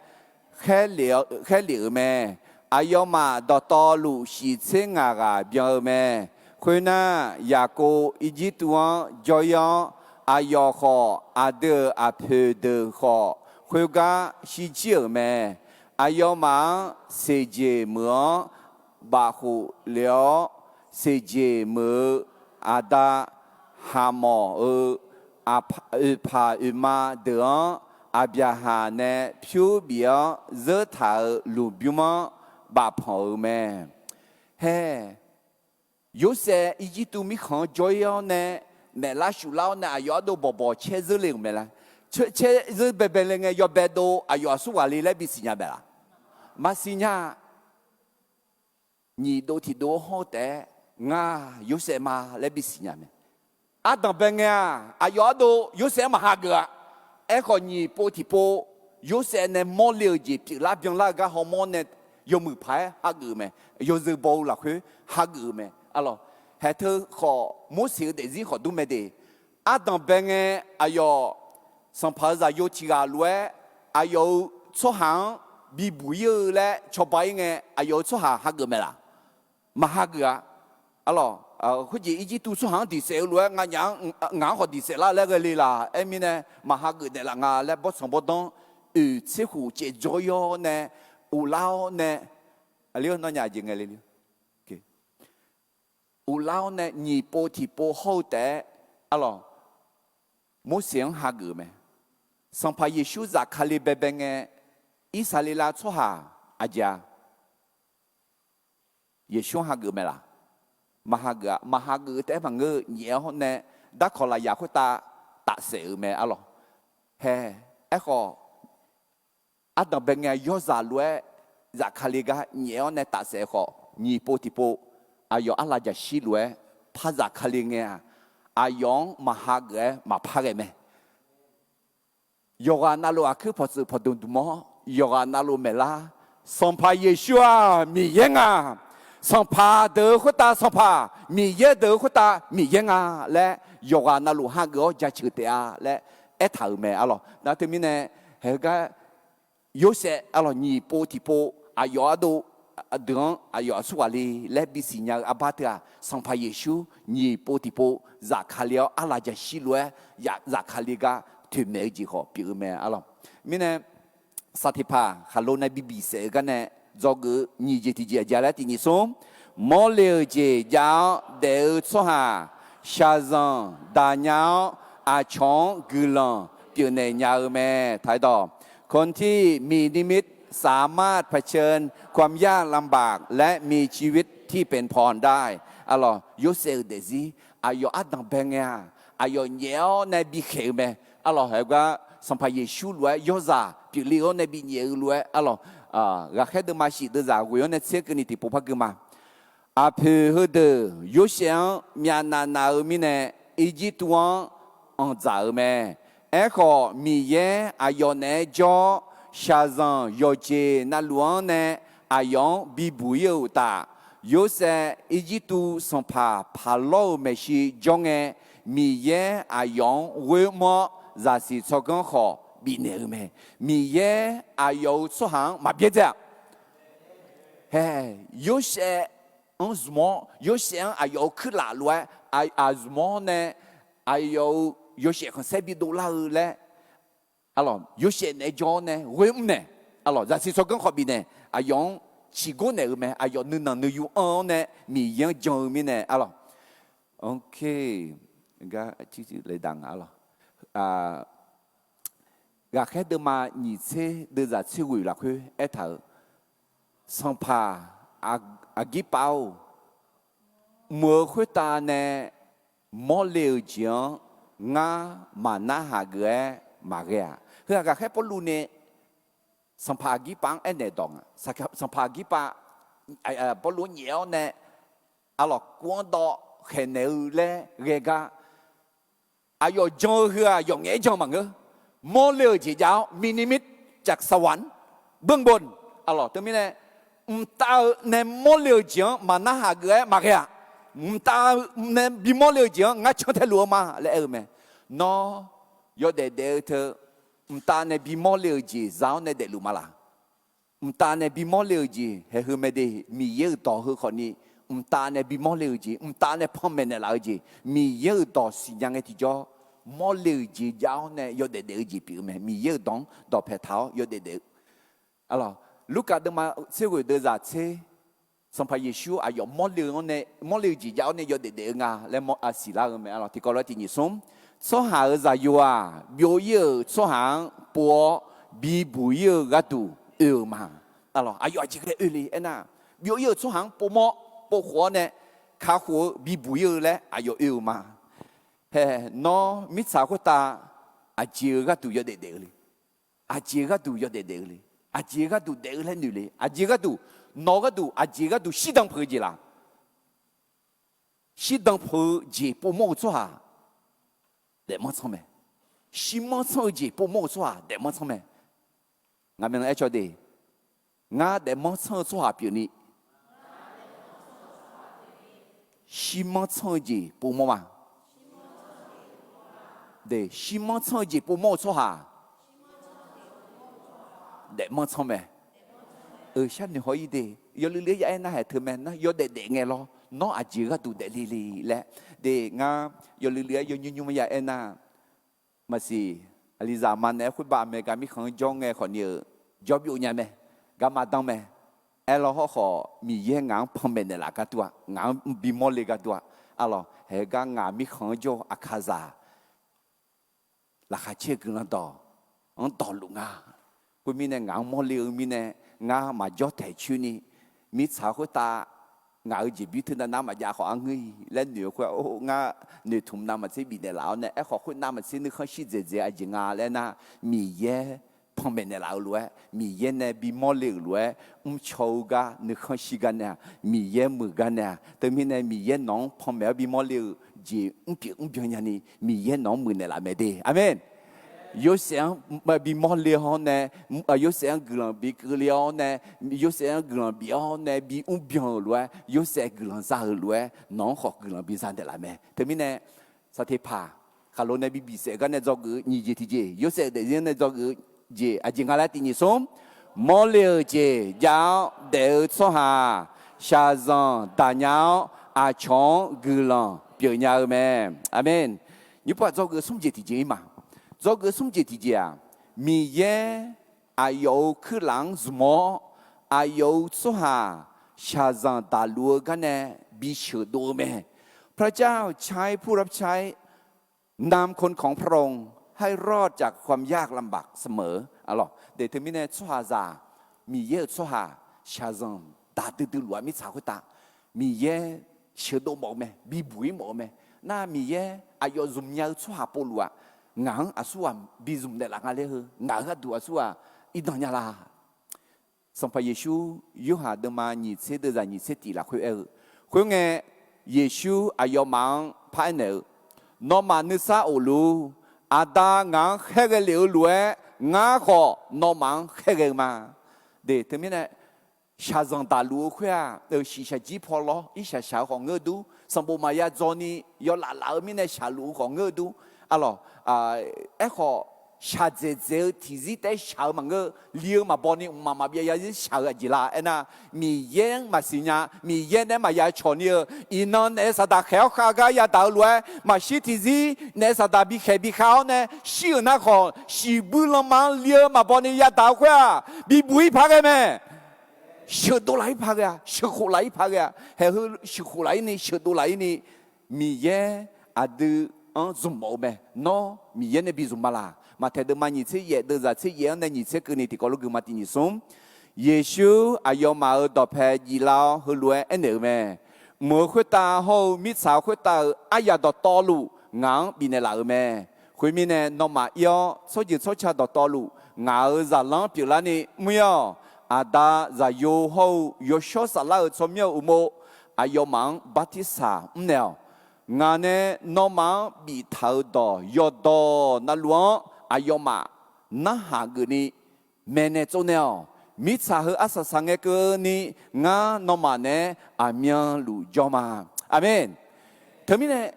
khaerlef-euq mae. Aqyawfmaf dawqtawvluf shiq tser ngaq ghaq byan-eu mae. Khoernar, Yaqkov Irjirtuv-anr jawryar-awr, aqyawf khawf aqdui-euq aqpoeq deuq khawf khoergar shirjir-euq mae. Aqyawfmaf-anr seqjeq meuq-anr bafkhof le-awr, seqjeq meuq-eu aqda Haqmawf-euq oeqpaq oeqma deuq-anr Aqbyaqhaq nae pyur bif-awr zeur taq-euq lmqbymr-anr bafpanq-euq mae. Hae, Yorsaev Irjirtuv mirkhanq-anr jawr-ir-awr nae, naeqlar shuflar-awr nae aqyawf ardov bawqbawq caer zeur le-euq mae laer, caer zeur baebae le ngae yawbae dov aqyawf aqsur ghaq le laer bisiq nya mae laf? Maqsiq nya. Nyiq dov tiq dov hawr-eu taef-aer, ngar Yorsaev ma laer bisiq nya mae. Ardanq bae ngae-aq, aqyawf ardov Yorsaev-anr maqhageuf-a. Aerkhawf, nyiq pov tiq pov Yorsaev nae mawrle-euq jeq pyeuflar byanlar-eu gar hawmawr nae yawmuiq paq-aer hageuf-eu mae. Yawzeu baw-eu lafkhoer hageuf-eu mae. Arlawq, haeq teu khawf Morseq-eu daefzir khawf dur mae de. Ardanq bae ngae, aqyawf sanqpaq-euq zaqyo tiq ghaq lof-aer aqyawf-euq tsawrhaq-anr bibuq ir-eu laer cawba ir ngae, aqyawf-euq tsawrhaq hageuf mae laf? Maqhageuf-a. Arlawq, khoerjeq Irjirtuv tsawrhaq-anr diq saef-eu lof-aer nganyaf-anr ngaq-anr khawf diq saef lar laer ghae le laf? Aer mirnae, maqhageuf naeqlaf nga laer bawrtsanq bawrdanr oeq tser khof caev jawr-ir-awr nae, uvlar-awr nae, aqli-awr nawnyaf aqjeq ngae le li uvlar-awr nae nyiq pov tiq pov hawr-eu taef-aer, arlawq, Morseq-anr hageuf-eu mae. Sanqpaq Yeqsur zafkale baebae ngae, Irsaqleqlav tsawrhaq aqjeq-a? Yeqsur-anr hageuf mae laf? Maqhageuf-a. Maqhageuf-eu taef-aer maqngeur-eu, nyaef-awr nae darkawq lafyaq khoertav tafsaef-euq mae, arlawq. Hae, aerkhawf, ardanq bae ngae yawzaq lof-aer zafkale gar nyaef-awr nae tafsaef khawf, nyiq pov tiq pov aqyawf arlaf jaqshir lof-aer par zafkale ngae-aq, aqyawf-anr maqhageuf-aer maqpar ghae mae. Yawqghaq navluf aqkuir pawqtsuif pawqdmq dmq-awr, yawqghaq navluf maeqlar, Sanqpaq Yeqsur-aq Miqyaer nga. Sanqpaq deuq-eu khoertav Sanqpaq, Miqyaer deuq-eu khoertav Miqyaer nga laer yawqghaq navluf hageuf-awr jaceuq taef-a laer aertaq-euq mae, arlawq. Nar teumirnae, haegar Yorsaev, arlawq, nyiq pov tiq pov aqyawf ardov deuq-anr aqyawf aqsur ghaq le laer bisiq nya-eu arbar teu-aq, Sanqpaq Yeqsur nyiq pov tiq pov zafkale-awr arlaf jaqshir lof-aer zafkale gar toeqmaeq-eu jeq khawf pyeuf-eu mae, arlawq. Mirnae, saq tiqpaq khaqlo nae bi bifsaef-eu gar nae dzawgeuf-eu nyiq jeq tiqjeq aqjeq laer tiq nyiq smr, mawrle-euq jeq jav-awr daef-eu tsawrhaq shaqzanq daqnya-awr, aqcawq-anr guiqlanq pyeufnaeq nya-eu mae. คนที่มีนิมิตสามารถเผชิญความยากลำบาก และมีชีวิตที่เป็นพรได้ Arlawq, Yorsaev-euq daefzir, aqyawf ardanq bae ngae-aq, aqyawf nyaef-awr nae bikhaeq-eu mae. Arlawq, haegar Sanqpaq Yeqsur lof-aer yawzaq pyeufle-awr nae binyaef-eu lof-aer, arlawq, ghaqkhaer deuvma shif deuvzaq ghoeq-awr nae tser keuvni tiqpov par gui ma. Aqpoeq heudeuq Yorsaev-anr myavnav nav-eu mirnae, Irjirtuv-anr anqdzaq-eu mae. Aerkhawf, Miqyaer aqyawf naeq-aer jawr-awr, shaqzanq yawqjeq navluf-anr nae aqyawf-anr bibuq ir-eu uqtaf, Yorsaev Irjirtuv sanqpaq Paqlawr-euq maeqshi jawr ngae, Miqyaer aqyawf-anr ghoer mr-awr, zaqsiq tsawrganr khawf bifnaeq-eu mae. Miqyaer aqyawf-euq tsawrhaq-anr maqbyaerdzae-aq, hae, Yorsaev-anr zmq-awr, Yorsaev-anr aqyawf-euq kuirlaf lof-aer aqzmq-awr nae, aqyawf-euq yawshaef khanqsaer bidov lar-eu laer, arlawq, Yorsaev naeq-aer jawr-awr nae ghoer mrnaeq. Arlawq, zaqsiq tsawrganr khawf bifnaeq, aqyawf-anr ciqgor naeq-eu mae. Aqyawf nuinanq nuiyu anr-awr nae Miqyaer-anr jan-eu mirnae, arlawq. Ghaqkhaer deuvma nyiq tser deuvzaq tser ghoeq lafkhoer aertaq-euq, Sanqpaq Aqgirpav-or, mq-euq khoertav nae mawrle-euq jeq-anr ngar maqnarhaq geuf-aer maqghae-aq. Heu-aq, ghaqkhaer Pawrluv nae Sanqpaq Aqgirpav-anr aernaeq dawq nga. Sanqpaq Aqgirpav Pawrluv-anr nyaef-awr nae, arlawq, kuv-anr dawv khaeqnaeq-eu laer ghae gar, aqyawf jan-eu heu-aq, yawf ngaef-aer jan maqngeur. Mawrle-euq jeq jav-awr, มีนิมิตจากสวรรค์เบื้องบน arlawq, teumirnae, mqtav-eu nae mawrle-euq jeq-anr maqnarhaq geuf-aer maqghae-aq. Mqtav-eu nae bimawrle-euq jeq-anr ngar cantae luf-eu ma laer aer-eu mae. Nawr yawdaef daef-eu teu, mqtav nae bimawrle-euq jeq za-awr nae daefluf ma laq? Mqtav nae bimawrle-euq jeq haeq heu mae de. Miqyaer-euq dawq heu khawfni, mqtav nae bimawrle-euq jeq, mqtav nae panmaeq naeqlaf-eu jeq, Miqyaer-euq dawq siqnya ngae tiqjawr, mawrle-euq jeq jav-awr nae yawdaef daef-eu jeq pyeuf-eu mae. Miqyaer-euq dawq-anr dawqpae taq-awr yawdaef daef-eu. Arlawq, Lurkaf deuvma tser ghoeq deuvzaq tser, Sanqpaq Yeqsur aqyawf mawrle-eu jeq jav-awr nae yawdaef daef-eu nga laer mawr-a siqlar-eu mae. Arlawq, tiqkawv lof-aer tiq nyiq smr, tsawrhaq-euq zaqyo-aq, byov-ir-euq tsawrhaq-anr pov-awr bibuq-ir-eu gharduq oe-eu ma. Arlawq, aqyawf aqjeq ghae oe le aernar, byov-ir-euq tsawrhaq-anr povmawr povkhof-awr nae kakhof-eu bibuq-ir-eu laer aqyawf oe-eu ma. Hae, nawr mirtsaq khoertav aqjeq-eu gharduq yawdaef daef-eu le? Aqjeq gharduq yawdaef daef-eu le? Aqjeq gharduq daef-eu laer noeq le? Aqjeq gharduq, nawq gharduq aqjeq gharduq shirdan peuq-eu jeq laq? Shirdan peuq-eu jeq povmawr-eu tsawrhaq daefmanr tsanr mae. Shirmanr tsanr-eu jeq povmawr-eu tsawrhaq daefmanr tsanr mae. Ngaq myavnuiv aercaw de, ngar daefmanr tsanr-eu tsawrhaq pyeufni shirmanr tsanr-eu jeq povmawr ma. De, shirmanr tsanr-eu jeq povmawr-eu tsawrhaq daefmanr tsanr mae. Sharnoeq haw-ir de. Yawluiv luiv-aer ya aernar haeq teu mae nar, yawdaef daef ngae lawr, nawr aqjeq gharduq daefle le laer. De, ngar yawluiv luiv-aer yawnymr nymr ya aernar, maqsiq, aqlizaq ma naeq-aer khoerbav maeqgar mirkhanq-anr jawr ngae khawfni-euq jawr byov nya mae. Garma danr mae. Aerlawr hawrkhawf Miqyaer ngaq-anr panmaeq naeqlaf gharduq-aq, ngaq-anr bimawr le gharduq-aq, arlawq, haeq gar ngaq mirkhanq-anr jawr-eu aqkaqzaq laqkhaq caer-eu guiqlanq dawq-anr dawqluf nga. Khoermirnae ngaq-anr mawrle-eu mirnae, ngar maqjawr taeq coerni, mirtsaq khoertav ngaq-euq jeqbir teunav nar maqjav khawf arngeur-i laer noeq-eu khoer-aq, ngar noeqtmq navmaqtser bifnaeq laf-awr nae, aerkhawf khoernav maqtser nuikhanr shir dzaeq dzaeq aqjeq nga laer nar, Miqyaer panmaeq naeqlaf-eu lof-aer, Miqyaer nae bimawr le-euq lof-aer mrcaw-eu gar nuikhanr shir gar nae-aq, Miqyaer muiq gar nae-aq, teumirnae Miqyaer nawq-anr panmaeq-awr bimawr le-euq jeq mrpyeuf mrbyan nyani, Miqyaer nawq-anr muiqnaeq laf mae de. Aqmeq. Yorsaev-anr bimawr le-awr nae, Yorsaev-anr guiqlanq bi keuvle-awr nae, Yorsaev-anr guiqlanq bif-awr nae bi mrbyan-euq lof-aer Yorsaev guiqlanq za-euq lof-aer nawq-anr khawf guiqlanq bi za naeqlaf mae. Teumirnae, saqteqpaq khaqlo nae bi bifsaef gar nae dzawgeuf-eu nyiq jeq tiqjeq, Yorsaev daefzir nae dzawgeuf-eu jeq aqjeq nga laer tiq nyiq smr, mawrle-euq jeq jav-awr daef-eu tsawrhaq shaqzanq daqnya-awr aqcawq-anr guiqlanq pyeufnya-eu mae. Aqmeq. Nymrpov-aq dzawgeuf-eu smr jeq tiqjeq-ir ma. Dzawgeuf-eu smr jeq tiqjeq-aq, Miqyaer aqyawf-euq kuirlaf-anr zmq-awr, aqyawf-euq tsawrhaq shaqzanq daqluf-eu gar nae bi sheuqdov-eu mae. พระเจ้าใช้ผู้รับใช้นำคนของพระองค์ให้รอดจากความยากลำบากเสมอ Arlawq, de teumirnae tsawrhaqzaq, Miqyaer-euq tsawrhaq shaqzanq daq duidui luf-aq mirtsaq khoertav Miqyaer sheuqdov mawf-eu mae, bibuq-ir mawf-eu mae. Nar Miqyaer aqyawf zmqnya-eu tsawrhaq povluf-aq, ngaq-anr aqsurghaq bi zmq naeqlaf nga laer heu, ngaq-euq gharduq aqsurghaq irdan nya la? Sanqpaq Yeqsur Yorhaq deuvma nyiq tser deuvzaq nyiq tser tiq lafkhoer aer-eu, khoerngae, Yeqsur aqyawfmaf-anr paraer naeq-eu, Nawmaf nuisar of luf-ur. Aqda ngaq-anr khaerghae lef-eu lof-aer, ngar khawf nawmaf-anr khaerghae-eu ma. De teumirnae, shaqzanq daqluf-eu khoer-aq, shiqshaq jir paw lawr irshaq shaq-eu khawf ngeur dur, sanqbof maqya dzaw ni yawlaf laf-eu mirnae shaqluf-eu khawf ngeur dur. Arlawq, aerkhawf, shaqdzaeq dzaeq-eu tiqzir taef-aer shaq-eu maqngeur, li-eu maqbaw ni mqmaq maqbyav yarzir shaq-eu aqjeq la aernar, Miqyaer-anr maqsiq nya, Miqyaer naeq-aer maqya cawq ni-eu, iqnan naef saqdaq khaeq-awr khav gar yadaq-eu lof-aer, maqshir tiqzir naef saqdaq bikhaeq bikhav-awr nae shir-euq nar khawf, shiqbuir lanma-anr li-eu maqbaw ni yadaq-eu khoer-aq, bibuq-ir paq ghae mae. Sheuqdov laf-ir paq ghae-a, sheuqkhof laf-ir paq ghae-a, haeq heu sheuqkhof laf-ir ni sheuqdov laf-ir ni, Miqyaer aqdui-anr zmq mawf-eu mae. Nawr Miqyaer nae bi zmq ma laq? Maqtaeq deuvma nyiq tser yaef deuvzaq tser yaef-anr nae nyiq tser keuvni tiqkawv lof gui ma tiq nyiq smr. Yeqsur aqyawfmaf-euq dawqpae jiflar-awr heulof-aer aernaeq-euq mae. Mq-euq khoertav hawr-eu mirtsaq khoertav-euq aryaq dawqtawvluf ngaq-anr bifnaeq laf-euq mae. Khoermirnae, nawmaf ir-awr tsawrjeuq tsawrca dawqtawvluf ngaq-euq zaqlanr pyeuflarni mr-ir-awq. Aqda, Zaqyo hawr-eu Yawshawr Saflar-euq tsawrmyanr-euq uqmov aqyawfmaf-anr bartirsaq mrnaeq-awq. Ngaq nae nawmaf-anr biftaq-euq dawq yawqdawq navluf-anr aqyawfmaf narhaq geufni maeqnaeq tsovnaeq-awq. Mirtsaq heu arsaq saq ngae keuvni, ngar nawmaf naeq-aer aqmyanluf jawr ma. Aqmeq. Teumirnae,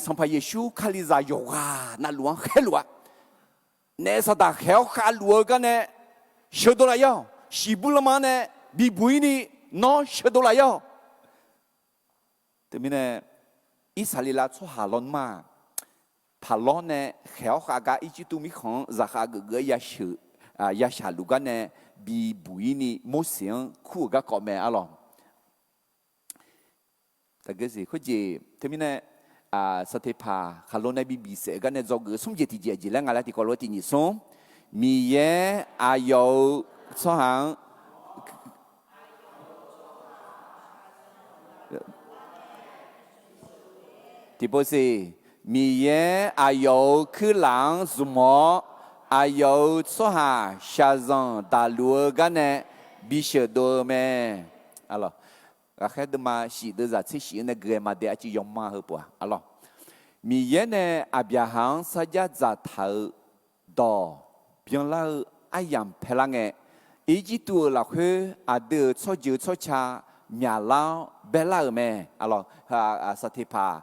Sanqpaq Yeqsur Kalizaq yawqghaq navluf-anr khaerluf-a. Naef saqdaq khaeq-awr khavluf-eu garnae sheuqdov laf-ir-awq. Shiqbuir lanma-anr nae bibuq-ir ni nawr sheuqdov laf-ir-awq. Teumirnae, Irsaqleqlav tsawrhaq lawnmr-aq, Paqlawr nae khaeq-awr khav gar Irjirtuv mirkhanq-anr zaqkhav geufgeuf-aer yashaq luf garnae bibuq-ir ni Morseq-anr kur-euq garkawv mae arlawq. Khoerjeq teumirnae, Sanqteqpaq khaqlo nae bi bifsaef-eu garnae dzawgeuf-eu smr jeq tiqjeq aqjeq laer nga laer tiqkawv lof-aer tiq nyiq smr. Miqyaer aqyawf-euq tsawrhaq-anr Tiqpov siq, Miqyaer aqyawf-euq kuirlaf-anr zmq-awr, aqyawf-euq tsawrhaq shaqzanq daqluf-eu garnae bisheuq dov-eu mae. Ghaqkhaer deuvma shif deuvzaq tser shif-anr nae gui-aer maqdae arcuiv yawma heu pov-a arlawq. Miqyaer nae Aqbyaqhaq-anr sarjax dzaqtaq-euq dawq byanlar-eu aryamq paelar ngae, Irjirtuv-euq lafkhoer aqdui-euq tsawrjeuq tsawrca myaqlar-awr baerlar-euq mae. Sanqteqpaq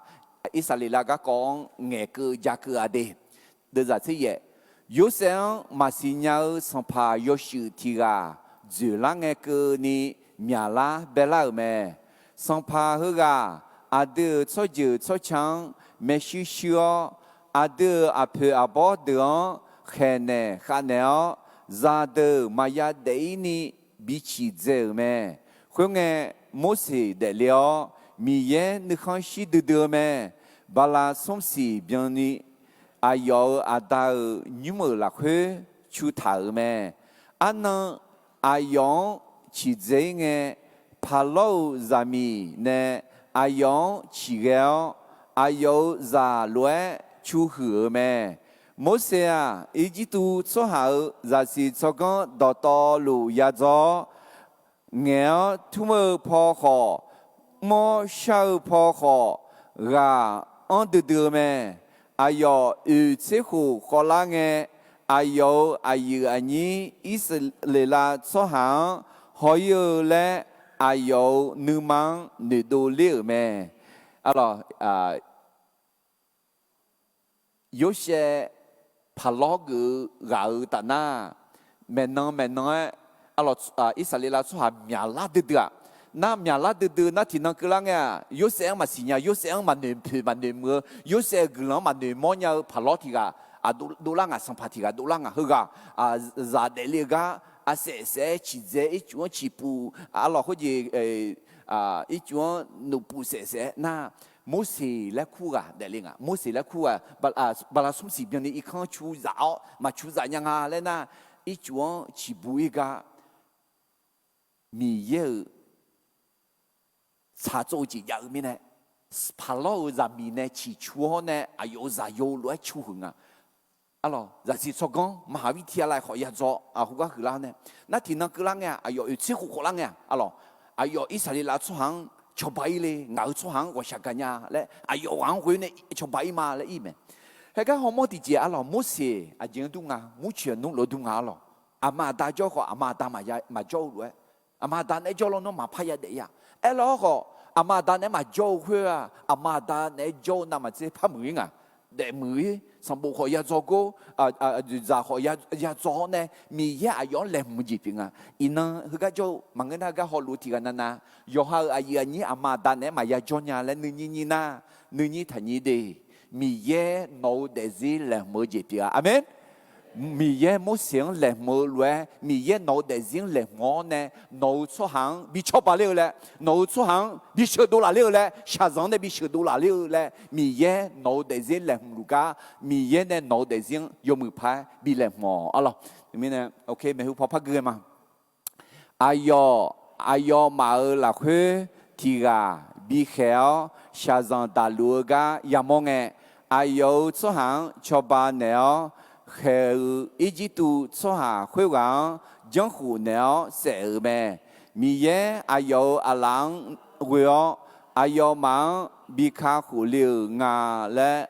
Irsaqleqlav garkawv-anr ngaeqkeuv jakeuv-a de. Deuvzaq tser yaef, Yorsaev-anr maqsiq nya-eu sanqpaq yawshuif tiq ghaq dzoeqlar ngae keuvni myaqlar baerlar-euq mae. Sanqpaq heughaq aqdui-euq tsawrjeuq tsawrca-anr maershuir shuir-awr, aqdui-euq aqpoeq aqbawr deuq-anr khaeqnaeq khavnaeq-awr, zaqdeuq maqya daef-ir ni biciq dzae-euq mae. Khoerngae, Morseq daefle-awr, Miqyaer nuikhanr shir duidui-eu mae. Bala smr siq byanni aqyawf-euq aqda-euq nymr-euq lafkhoer cu taq-euq mae. Arnan aqyawf-anr ciqdzae-ir ngae, Paqlawr-euq zaqmiq nae aqyawf-anr ciqghae-awr, aqyawf-euq zaq lof-aer cu huiq-euq mae. Morseq-aq, Irjirtuv tsawrhaq-euq zaqsiq tsawrganr dawqtawvluf yadzaw-awr, ngaeq-awr tmr-eu paw khawf, mr-awr shar-eu paw khawf, ghaq anr duidui-eu mae. Aqyawf oeq tser khof khawvlar ngae, aqyawf-euq aqyuif aqnyir Irsaqleqlav tsawrhaq-anr haw-ir-eu laer, aqyawf-euq nuima-anr noeqdov ler-euq mae. Arlawq, Yorsaev Paqlawr geuf-eu ghaq-euq tafnar, maeqnan maeqnan-aer, arlawq, Irsaqleqlav tsawrhaq myaqlar duidui-aq, nar myaqlar duidui nar tiqnan keuvlar ngae-aq, Yorsaev-anr maqsiq nya, Yorsaev-anr maqnoeq poeq maqnoeq muiq-eu, Yorsaev-euq guiqlanq-anr maqnoeq mawr nya-eu Paqlawr tiq ghaq, aq, dovlar ngaq, sanqpaq tiq ghaq dovlar ngaq, heughaq zaq daefle-eu gar, arsaef saef-aer ciqdzae, ircuf-anr ciqpuf, arlawq khoerjeq, ircuf-anr noqpuf saef saef-aer nar, Morseq laer kur ghaq daefle ngaq, Morseq laer kur ghaq, bala smr siq byanni irkanr cu zaf-awr maqcu zaf nya nga laer nar, ircuf-anr ciqbu-ir gar Miqyaer-euq tsaqtsov-eu jeq jav-eu mirnae, Paqlawr-euq zaqmiq nae ciqcu-awr nae aqyawf-euq zaqyo lof-aer cu huiq nga. Arlawq, zaqsiq tsawrganr maqhaq vir tiq ghaq lav khawf yadzaw aqhu gar huiqlar nae, nar tiqnan keuvlar ngae-aq, aqyawf oeq tser khof khawvlar ngae-aq, arlawq, aqyawf Irsaqleqlav tsawrhaq-anr cawba-ir le, ngaq-euq tsawrhaq-anr ghawqshaq gaqnya laer aqyawf ghaq-anr ghoe nae cawba-ir ma laer ir mae. Haegar hawmawr tiqjeq arlawq, Morseq aqjeq-anr dur nga, murcoeq nmr lof-aer dur nga arlawq. Aqma aqda jawr khawf aqma aqda maqjawr-eu lof-aer, aqma aqda naeq-aer jawr lawr nawr maqpar yadaef-ir-a. Aerlar-awr khawf, aqma aqda naeq-aer maqjawr-eu khoer-aq, aqma aqda naeq-aer jawr-eu navmaqtser par muiq-ir ngaq. daefmuiq-ir, sanqbof khawf ya dzaw gor, dzoeqdzaq khawf ya dzaw-awr nae, Miqyaer aqyawf-anr laeqhmq-eu jeq pyeuf nga. Iqnan heugar jawr-eu maqngeur nar, heugar hawluf-eu tiq ghaq navnav, yawqha-euq aqyuif aqnyir aqma aqda naeq-aer maqya jawr nya laer nuinyir nyir nar, nuinyir taqnyir de. Miqyaer nawq-euq daefzir laeqhmq-eu jeq pyeuf-a. Aqmeq. Miqyaer Morseq-anr laeqhmq-eu lof-aer, Miqyaer nawq-euq daefzir-anr laeqhmq-awr nae, nawq-euq tsawrhaq-anr bi cawba ler-eu laer, nawq-euq tsawrhaq-anr bi sheuqdov laf ler-eu laer, shaqzanq-anr nae bi sheuqdov laf ler-eu laer, Miqyaer nawq-euq daefzir laeqhmq luf gar, Miqyaer nae nawq-euq daefzir-anr yawmuiq paq-aer bi laeqhmq-awq arlawq. Teumirnae, ok, maeqhu paw par gui ghae ma. Aqyawf, aqyawfmaf-euq lafkhoer tiq ghaq bikhaeq-awr, shaqzanq daqluf-eu gar yamawr ngae, aqyawf-euq tsawrhaq-anr cawba naeq-awr, khaeq-eu Irjirtuv tsawrhaq khoerghaq-anr janrkhof naeq-awr saef-euq mae. Miqyaer aqyawf-euq aqlaf-anr ghoe-awr, aqyawfmaf-anr bi kakhof le-euq nga laer,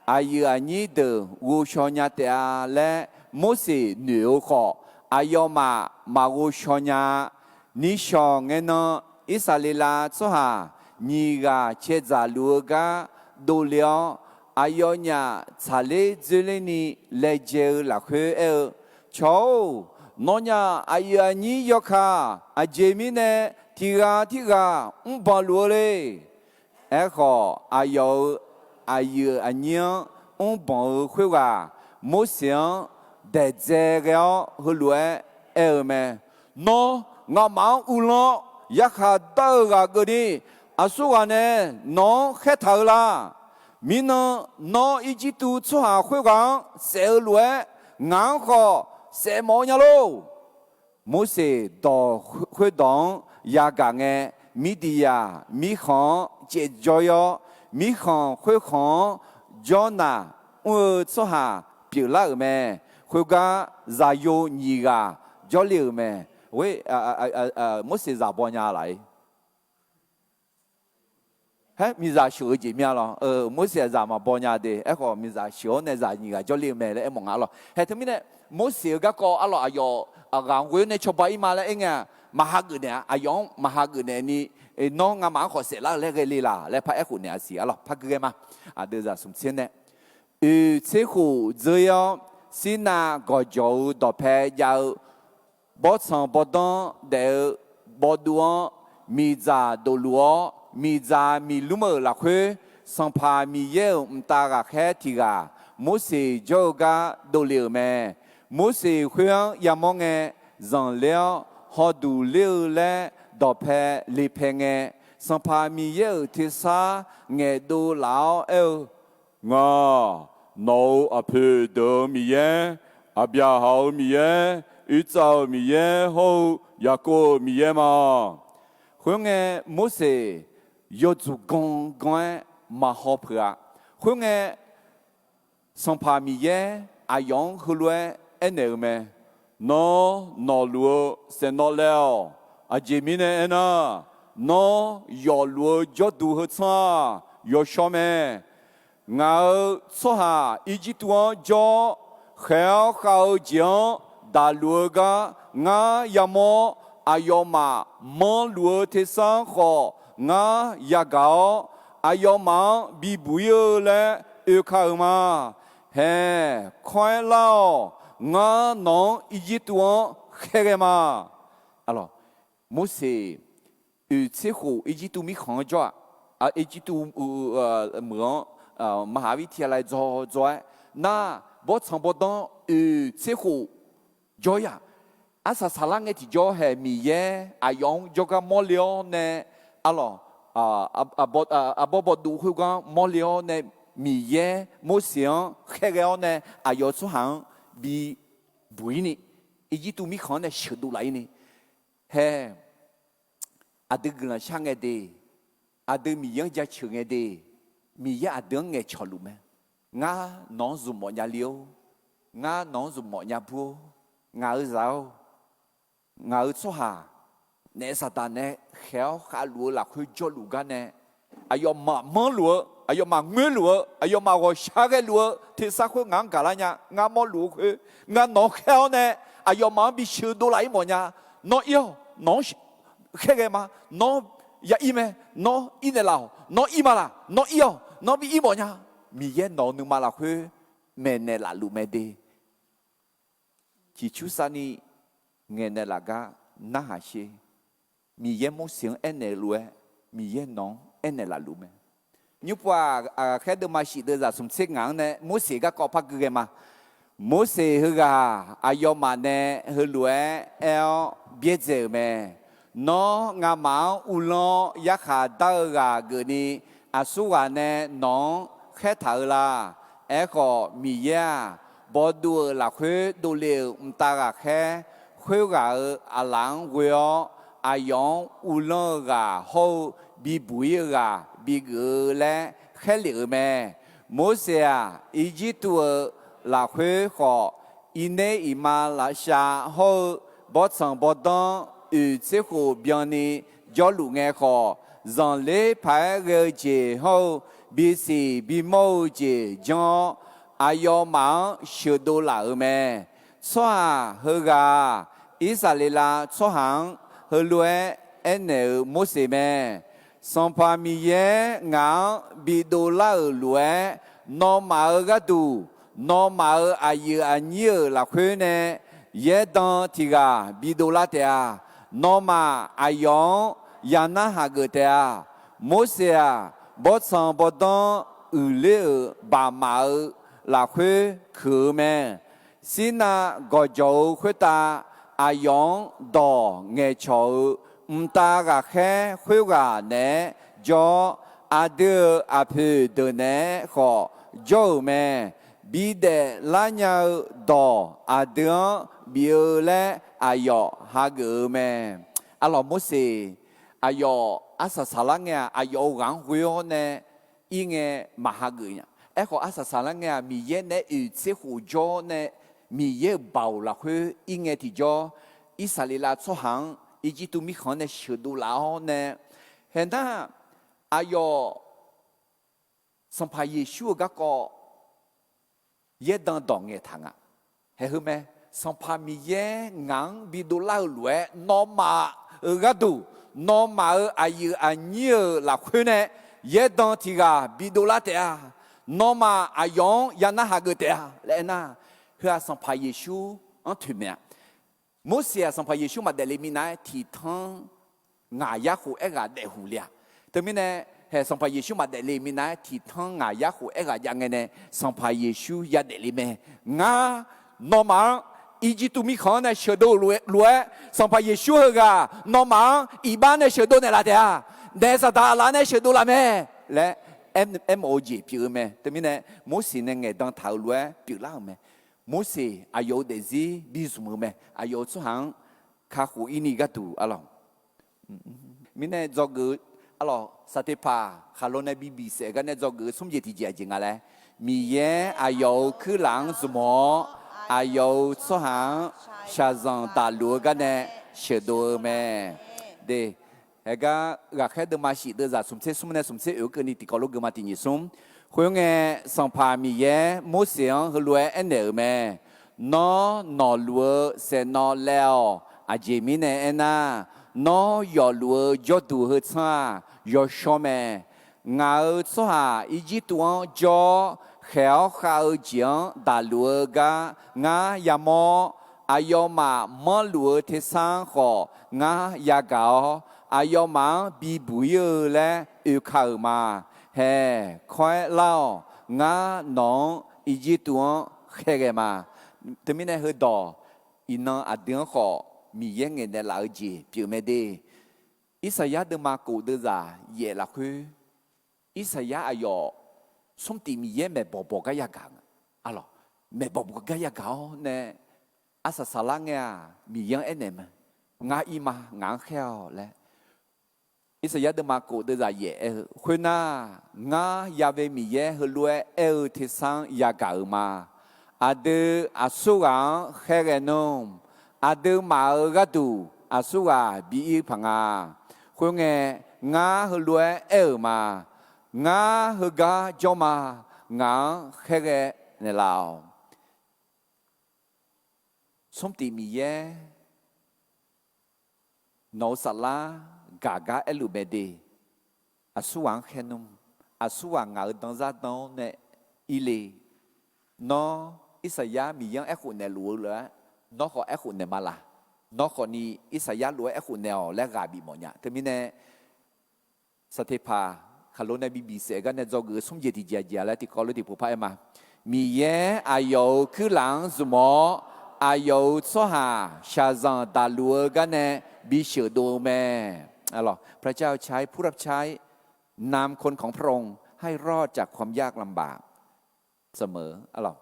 aqyuif aqnyir deuq ghovshaw nya taef-a laer Morseq noeq-eu khawf, aqyawfmaf maq ghovshaw nya-a. Nishawq ngae nan, Irsaqleqlav tsawrhaq nyiq ghaq caedzaq luf-eu gar dovle-awr, aqyawfnyaf tsaqler dzoerlerni laejae-eu lafkhoer aer-eu, Cawq-or, nawnyaf aqyuif aqnyir yawkaq aqjeq mirnae tiq ghaq tirghaq mrbanq luf-eu le. Aerkhawf, aqyawf-euq aqyuif aqnyir-anr mrbanq-eu khoerghaq Morseq-anr daeqdzae ghae-awr heulof-aer aer-eu mae. Nawr, nga'maf-anr uvlanr-awr yarkhaq dar-eu ghaq keuvni, aqsurghaq nae nawq-anr khaertaq-eu la. Mirnan, nawr Irjirtuv tsawrhaq khoerghaq-anr saef-eu lof-aer, ngaq-anr khawf saef mawf-eu nya lor. Morseq dawq khoerdawq-anr yagaq ngae, Mirdiqyaq mirkhanq-anr caevjawr-ir-awr, mirkhanq khoerkhanq-anr jawrnaq mr-eu tsawrhaq pyeuflar-euq mae. Khoergar, zaqyo nyiq ghaq jawrle-euq mae. Morseq zaq baw nya laf-ir. Haer, miqzaq sheuq-eu jeq mir-a lawr. Morseq zaq maqbaw nya de. Aerkhawf, miqzaq sheuq-awr nae zaq nyiq ghaq jawrle-eu mae laer aermawf nga arlawq. Haer, teumirnae Morseq-eu garkawv arlawq, aqyawf aqghaq-anr ghoe-awr nae cawba-ir ma laer aer ngae-aq, maq hageuf naeq-a. Aqyawf-anr maq hageuf naeq ni, nawr nga'maf-anr khawf saef lar-eu laer ghae le laq laer par aerkhof naeq-a siq arlawq. Par gui ghae ma. Aqdui zaqsmq tser nae oeq tser khof dzeur-ir-awr, Sirnav gawqjawq-eu dawqpae jav-eu bawrtsanq bawrdanr daef-eu bawduv-anr, miqdzaq dofluf-awr, miqdzaq miqlmr-euq lafkhoer, Sanqpaq Miqyaer-euq mqtav ghaqkhaer tiq ghaq Morseq jawr-eu gar dovle-euq mae. Morseq khoer-anr yamawr ngae, zanqler-awr hawduq ler-eu laer dawqpae lepae ngae, Sanqpaq Miqyaer-euq tersar ngaeqdov laf-awr aer-eu, Ngaq, nawq-euq aqpoeq deuq-euq Miqyaer, Aqbyaqhaq-euq Miqyaer, Irtsav-euq Miqyaer hawr-eu Yaqkov-euq Miqyaer ma. Khoerngae, Morseq yawdzuq ganr ganr-aer maqhaw peuq-a. Khoerngae, Sanqpaq Miqyaer aqyawf-anr heulof-aer aernaeq-euq mae. Nawr nawqluf-eu saeqnawv laev-awq. Aqjeq mirnae aernar, nawr yawfluf-eu jawrduq heu tsanr-aq, yawshawr mae. Ngaq-euq tsawrhaq Irjirtuv-anr jawr-awr, khaeq-awr khav-eu jeq-anr daqluf-eu gar ngar yamawr-awr, aqyawfmaf manrluf-eu tersar-anr khawf ngar yagaq-awr, aqyawfmaf-anr bibuq-ir-eu laer oeka-euq ma. Haeq, kawr-aer lar-awq. Ngar nawq-anr Irjirtuv-anr khaerghae ma. Morseq oeq tser khof Irjirtuv mirkhanq-anr jawr-aq, Irjirtuv meuq-anr, maqhaq-ir tiqghaq laer dzaw dzaw-aer nar, bawrtsanq bawrdanr oeq tser khof jawr-ir-aq, arsaq saqlar ngae tiqjawr haeq Miqyaer aqyawf-anr jawrgar mawrle-awr nae, arlawq, arbawr bawduv khoergar mawrle-awr nae, Miqyaer Morseq-anr khaerghae-awr nae aqyawf tsawrhaq-anr bibuq-ir ni, Irjirtuv mirkhanq-anr nae sheuqdov laf-ir ni, haeq, aqdui guiqlanq shar ngae de, aqdui Miqyaer-anr jaceuq ngae de, Miqyaer aqdui-anr ngaeqcawq luf mae. Ngar nawq-anr zmq mawf nya le-or, ngar nawq-anr zmq mawf nya bur-or, ngaq-euq zaq-or, ngaq-euq tsawrhaq naef saqdaq nae khaeq-awr khavluf-eu lafkhoer jawrluf gar nae, aqyawfmaf manrluf-eu, aqyawfmaf ngoerluf-eu, aqyawfmaf ghawqshaq ghaeluf-eu tersar khoer ngaq-anr gaqlar nya. Ngar mawrluf-eu khoer, ngar nawq-anr khaer-awr nae, aqyawfmaf-anr bisheuq dovlaf-ir mawf nya. Nawr ir-awq, nawq-anr khaerghae ma. Nawr ya ir mae. Nawr ir naeqlaf-awq. Nawr ir ma laq. Nawr ir-awq. Nawr bi ir mawf nya. Miqyaer nawq-eu nuima lafkhoer maeqnaeq laf luf mae de. Ciqcursav ni ngaeqnaeq laf gar narhaq sher. Miqyaer Morseq-anr aernaeq-eu lof-aer, Miqyaer nawq-anr aernaeq laf luf mae. Nymrpov-aq, Ghaqkhaer deuvma shif deuvzaq smq tser ngaq-anr nae Morseq garkawv par gui ghae ma. Morseq heughaq aqyawfmaf nae heulof-aer aer-awr byaerdzae-euq mae. Nawr ngamaf-anr uvlanr-awr yarkhaq dar-eu ghaq geufni, aqsurghaq nae nawq-anr khaertaq-eu la. Aerkhawf, Miqyaer-aq, bawduv-euq lafkhoer dovle-euq mqtav ghaqkhaer khoerghaq-euq aqlaf-anr ghoe-awr, aqyawf-anr uvlanr-eu ghaq hawr-eu bibuq-ir-eu ghaq bigeuf-eu laer khaerlef-euq mae. Morseq-aq, Irjirtuv-euq lafkhoer khawf, irner iqma lavshav hawr-eu bawrtsanq bawrdanr oeq tser khof byanni jawrluf ngae khawf, zanqler paq-aer ghae-eu jeq hawr-eu bisiq bimawr-eu jeq janr-awr, aqyawfmaf-anr sheuqdov laf-euq mae. Tsawrhaq heughaq-aq, Irsaqleqlav tsawrhaq-anr heulof-aer aernaeq-euq Morseq mae. Sanqpaq Miqyaer ngaq-anr bidov lar-euq lof-aer, nawmaf-euq gharduq, nawmaf-euq aqyuif aqnyir-euq lafkhoer nae yaerdan tiq ghaq bidov lar taef-a. Nawmaf aqyawf-anr ya narhaq geuf taef-a. Morseq-aq, bawrtsanq bawrdanr uiqler-euq baqmaf-eu lafkhoer kuiq-eu mae. Sirnav gawqjawq-eu khoertav aqyawf-anr dawq ngaeqcawq-eu mqtav ghaqkhaer khoerghaq naeq-aer jawr-awr, aqdui-euq aqpoeq deuq naeq-aer khawf jawr-euq mae. Bidaef lar nya-eu dawq aqdui-anr bif-eu laer aqyawf hageuf-eu mae. Arlawq Morseq, aqyawf arsaq saqlar ngae-aq, aqyawf-euq ghaq-anr ghoe-awr nae ir ngae maq hageuf nya. Aerkhawf, arsaq saqlar ngae-aq, Miqyaer nae oeq tser khof jawr nae, Miqyaer-euq baoq lafkhoer ir ngae tiqjawr, Irsaqleqlav tsawrhaq-anr Irjirtuv mirkhanq-anr nae sheuqdov laf-awr nae, haeq nar, aqyawf Sanqpaq Yeqsur-euq garkawv yaerdan dawq ngaeqtaq nga. Haeq heu mae, Sanqpaq Miqyaer ngaq-anr bidov lar-eu lof-aer, nawmaf-euq gharduq, nawmaf-euq aqyuif aqnyir-euq lafkhoer nae yaerdan tiq ghaq bidov lar taef-a. Nawmaf aqyawf-anr ya narhaq geuf taef-a laer aernar, heu-aq Sanqpaq Yeqsur-anr toeqmaeq-a. Morseq-aq Sanqpaq Yeqsur maqdaef le minav-aer tiqtanr ngaq yar khof aerghaq daefhuq le-a. Teumirnae, haeq Sanqpaq Yeqsur maqdaef le minav-aer tiqtanr ngaq yar khof aerghaq jav ngae nae Sanqpaq Yeqsur yadaef le mae. Ngar nawmaf-anr Irjirtuv mirkhanq-anr nae sheuqdov lof-aer, Sanqpaq Yeqsur heughaq nawmaf-anr iqbax nae sheuqdov naeqlaf taef-a. Naef Saqdaq aqlaf nae sheuqdov laf mae laer aermawf-eu jeq pyeuf-eu mae. Teumirnae, Morseq nae ngaeqdan taq-euq lof-aer pyeuflar-euq mae. Morseq aqyawf-euq daefzir bizmq-eu mae. Aqyawf-euq tsawrhaq-anr kakhof-ir ni gharduq arlawq. Mirnae dzawgeuf-eu arlawq, Saqteqpaq khaqlo nae bibiq saef gar nae dzawgeuf-eu smr jeq tiqjeq aqjeq nga laer, Miqyaer aqyawf-euq kuirlaf-anr zmq-awr, aqyawf-euq tsawrhaq-anr shaqzanq daqluf-eu gar nae sheuqdov-eu mae. De, haegar Ghaqkhaer deuvma shif deuvzaq smq tser smr nae smq tser oeq-eu keuvni tiqkawv lof geufma tiq nyiq smr. Khoerngae, Sanqpaq Miqyaer Morseq-anr heulof-aer aernaeq-euq mae. Nawr nawqluf-eu saeqnawv laev-awq. Aqjeq mirnae aernar, nawr yawfluf-eu jawrduq heu tsanr-aq, yawshawr mae. Ngaq-euq tsawrhaq Irjirtuv-anr jawr-awr khaeq-awr khav-eu jeq-anr daqluf-eu gar ngar yamawr-awr, aqyawfmaf manrluf-eu tersar-anr khawf ngar yagaq-awr, aqyawfmaf-anr bibuq-ir-eu laer oeka-euq ma. Haeq, kawr-aer lar-awq. Ngar nawq-anr Irjirtuv-anr khaerghae ma. Teumirnae heudawq, iqnan aqdui-anr khawf Miqyaer ngaeqnaeq laf-eu jeq pyeuf mae de. Irsaqyar deuvma kof deuvzaq yaef lafkhoer, Irsaqyar aqyawf smrtif Miqyaer maeqbawq bawq gar yagaq nga. Arlawq, maeqbawq bawq gar yagaq-awr nae, arsaq saqlar ngae-aq, Miqyaer-anr aernaeq mae. Ngar ir ma, ngaq-anr khaer-awq laer. Irsaqyar deuvma kof deuvzaq yaef aer-eu khoernar, ngar yave Miqyaer heulof-aer aer-eu tersar-anr yagaq-euq ma. Aqdui aqsurghaq-anr khaerghae nmr. Aqduimaf-euq gharduq aqsurghaq bi ir paq nga. Khoerngae, ngar heulof-aer aer-euq ma. Ngar heugar jawr ma. Ngaq-anr khaerghae naeqlaf-awq. Smrtif Miqyaer nawq-eu saflar gaq gar aerluf mae de. Aqsurghaq-anr khaer nmr. Aqsurghaq ngaq-euq danzar dan-awr nae Irle, nawr Irsaqyar Miqyaer-anr aerkhof naeqluf-eu lof-aer, nawr khawf aerkhof naeq ma laq? Nawr khawfni Irsaqyar lof-aer aerkhof naeq-awq laer ghaq bif mawf nya. Teumirnae, Saqteqpaq khaqlo nae bibiq saef gar nae dzawgeuf-eu smr jeq tiqjeq-aq jeq-a laer tiqkawv lof tiqpov par aer ma. Miqyaer aqyawf-euq kuirlaf-anr zmq-awr, aqyawf-euq tsawrhaq shaqzanq daqluf-eu gar nae bisheuq dov-eu mae. พระเจ้าใช้ ผู้รับใช้ นำคนของพระองค์ให้รอดจากความยากลำบาก เสมอ arlawq.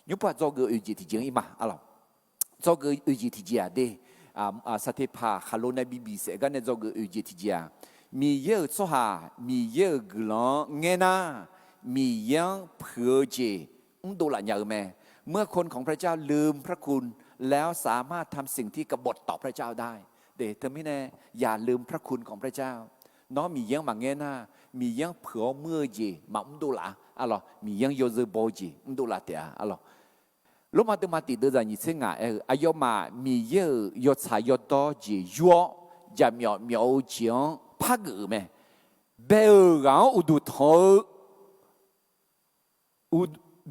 Nymrpov-aq dzawgeuf oeq jeq tiqjeq-anr ir ma, arlawq. Dzawgeuf oeq jeq tiqjeq-aq de, Saqteqpaq khaqlo nae bibiq saef gar nae dzawgeuf oeq jeq tiqjeq-aq, Miqyaer-euq tsawrhaq Miqyaer-euq guiqlanq-anr ngaer nar, Miqyaer-anr puiq-eu jeq mrdov laf nya-eu mae. เมื่อคนของพระเจ้าลืมพระคุณ แล้วสามารถทำสิ่งที่กบฏต่อพระเจ้าได้ de. Teumirnae อย่าลืมพระคุณของพระเจ้า Nawr Miqyaer-anr maqngaer nar, Miqyaer-anr puiq-awr muir-eu jeq maqmr dovlaf-a, arlawq. Miqyaer-anr yawzeu baw-eu jeq mrdovlaf taef-a, arlawq. Lormav deuvma tiq deuvzaq nyiq tser ngaq aer-eu, aqyawfmaf Miqyaer-euq yawtsaq yawdawr jeq yur-awr, jaqmyawf myawf-eu jeq-anr pargeuf-euq mae. Bae-euq ghaq-anr uqduq tanq-eu,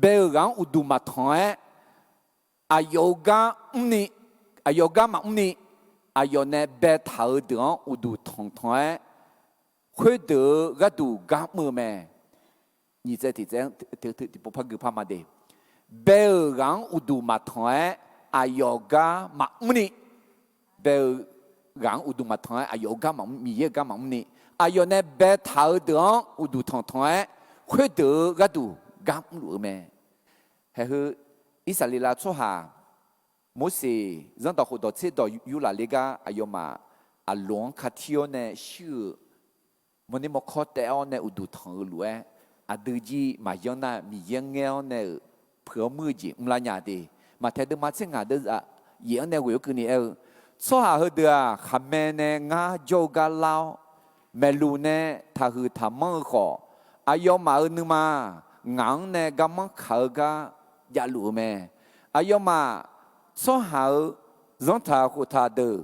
bae-euq ghaq-anr uqduq maqtanq-aer, aqyawf-euq gar mrni, aqyawf gar maqmrni, aqyawf nae baetaq-eu deuq-anr uqduq tanqtanq-aer, khoerdeuq-eu gharduq gar mr-eu mae. Nyiq tsaev tiq tsaev tiqpov par gui par ma de. Bae-euq ghaq-anr uqduq maqtanq-aer, aqyawf gar maqmrni, bae-eu ghaq-anr uqduq maqtanq-aer, aqyawf-euq gar maqmr, Miqyaer-euq gar maqmrni, aqyawf nae baetaq-eu deuq-anr uqduq tanqtanq-aer, khoerdeuq-eu gharduq gar mrluf-eu mae. Haeq heu Irsaqleqlav tsawrhaq Morseq zanrdawq khofdawq tserdawq yurlaf le gar aqyawfmaf aqloq-anr katir-awr nae shir-euq mawrner mawrkawr taev-awr nae uqduq tanq-eu lof-aer, aqdui jir maqyanr nar Miqyaer-anr ngaer-awr nae-euq puiq-awr muir-eu jeq mrlar nya de. Maqtaeq deuvma tser ngaq deuvzaq yaef-anr nae ghoeq-awr keuvni aer-eu, tsawrhaq heudeuq-aq khaqmae nae ngar jawr-eu gar lar-awr, maeqluq nae taqhuiq taqmanr-eu khawf, aqyawfmaf-euq nuima ngaq-anr nae garmanr kaq-eu gar javluf-eu mae. Aqyawfmaf tsawrhaq-euq zanrtaq khoftaq deuq,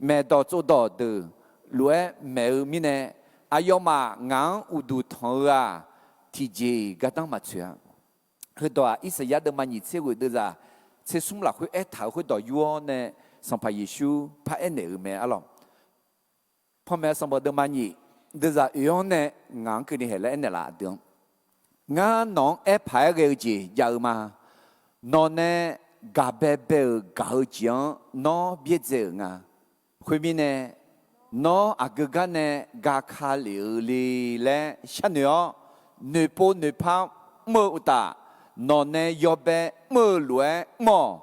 maeqdawq tsovdawq deuq lof-aer maeq-eu mirnae, aqyawfmaf ngaq-anr uqduq tanq-eu-aq, tiqjeq-iq gardanr maqtsoeq-a. Heudawq-aq Irsaqyar deuvma nyiq tser ghoeq deuvzaq tser smr lafkhoer aertaq-euq khoerdawq yur-awr nae Sanqpaq Yeqsur paraer naeq-euq mae, arlawq. Panmaeq-eu sanqbof deuvma nyiq deuvzaq oeq-anr nae ngaq-anr keuvni haeq laer aernaeq laf deuq-anr, ngar nawq-anr aer paq-aer ghae-eu jeq jav-eu ma. Nawq nae gaqbae bae-euq gaq-eu jeq-anr nawr byaerdzae-euq nga. Khoermirnae, nawr aqgeu gar nae gaka lef-eu le laer sharnoeq-awr, noeqpov noeqpar mr-eu uqtaf, nawq nae yawbae mr-eu lof-aer mr-awq.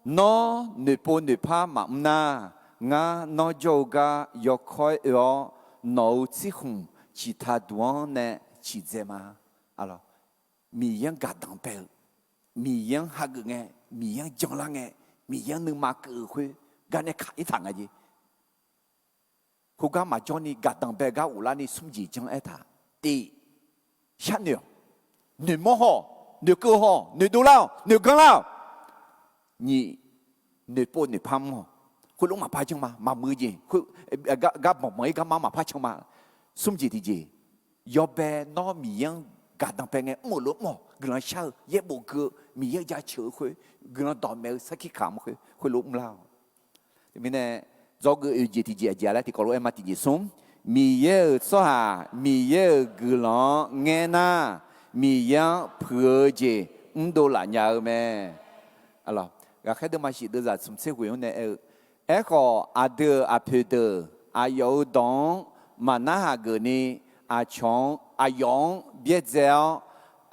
Nawr noeqpov noeqpar maqmr nar, ngar nawr jawr-eu gar yawkawr-aer oe-awr, nawq-euq tsirkhmq ciqtaq duq-anr nae ciqdzae ma. Miqyaer-anr gaqdanq bae-eu, Miqyaer-anr hageuf ngae, Miqyaer-anr janlar ngae, Miqyaer-anr nuima keuv-eu khoer gar nae kaq-ir taq nga jeq. Khoergar maqjawr ni gaqdanq bae gar ghoflar ni smr jeq janr aertaq. Tiq, sharnoeq-awq. Noeqmawr haw, noeqkeuv haw, noeqdov lar-awq, noeqganr lar-awq. Nyiq, noeqpov noeqpar mr-awq. Khoerlof maqpar janr ma, maqmuiq-eu jeq, gar banqbanq-ir garma maqpar can ma. Smr jeq tiqjeq, yawbae nawr Miqyaer-anr gaqdanq bae ngae mr-euq lof mr-awq. Guiqlanq shar-eu, yaerbof gui-eu, Miqyaer-euq jaceuq-eu khoer, guiqlanq dawqmaeq-eu sarkir kaq mr khoer, khoerlof mrlar-awq. Teumirnae, dzawgeuf oeq jeq tiqjeq aqjeq-a laer tiqkawv lof-aer ma. Tiqjeq smr, Miqyaer-euq tsawrhaq Miqyaer-euq guiqlanq-anr ngaer nar, Miqyaer-anr puiq-eu jeq mrdov laf nya-eu mae. Ghaqkhaer deuvma shif deuvzaq smq tser ghoeq-anr nae aer-eu, Aerkhawf, aqdui-euq aqpoeq deuq aqyawf-euq dawq-anr maqnarhaq geufni, aqcawq-anr, aqyawf-anr byaerdzae-awr,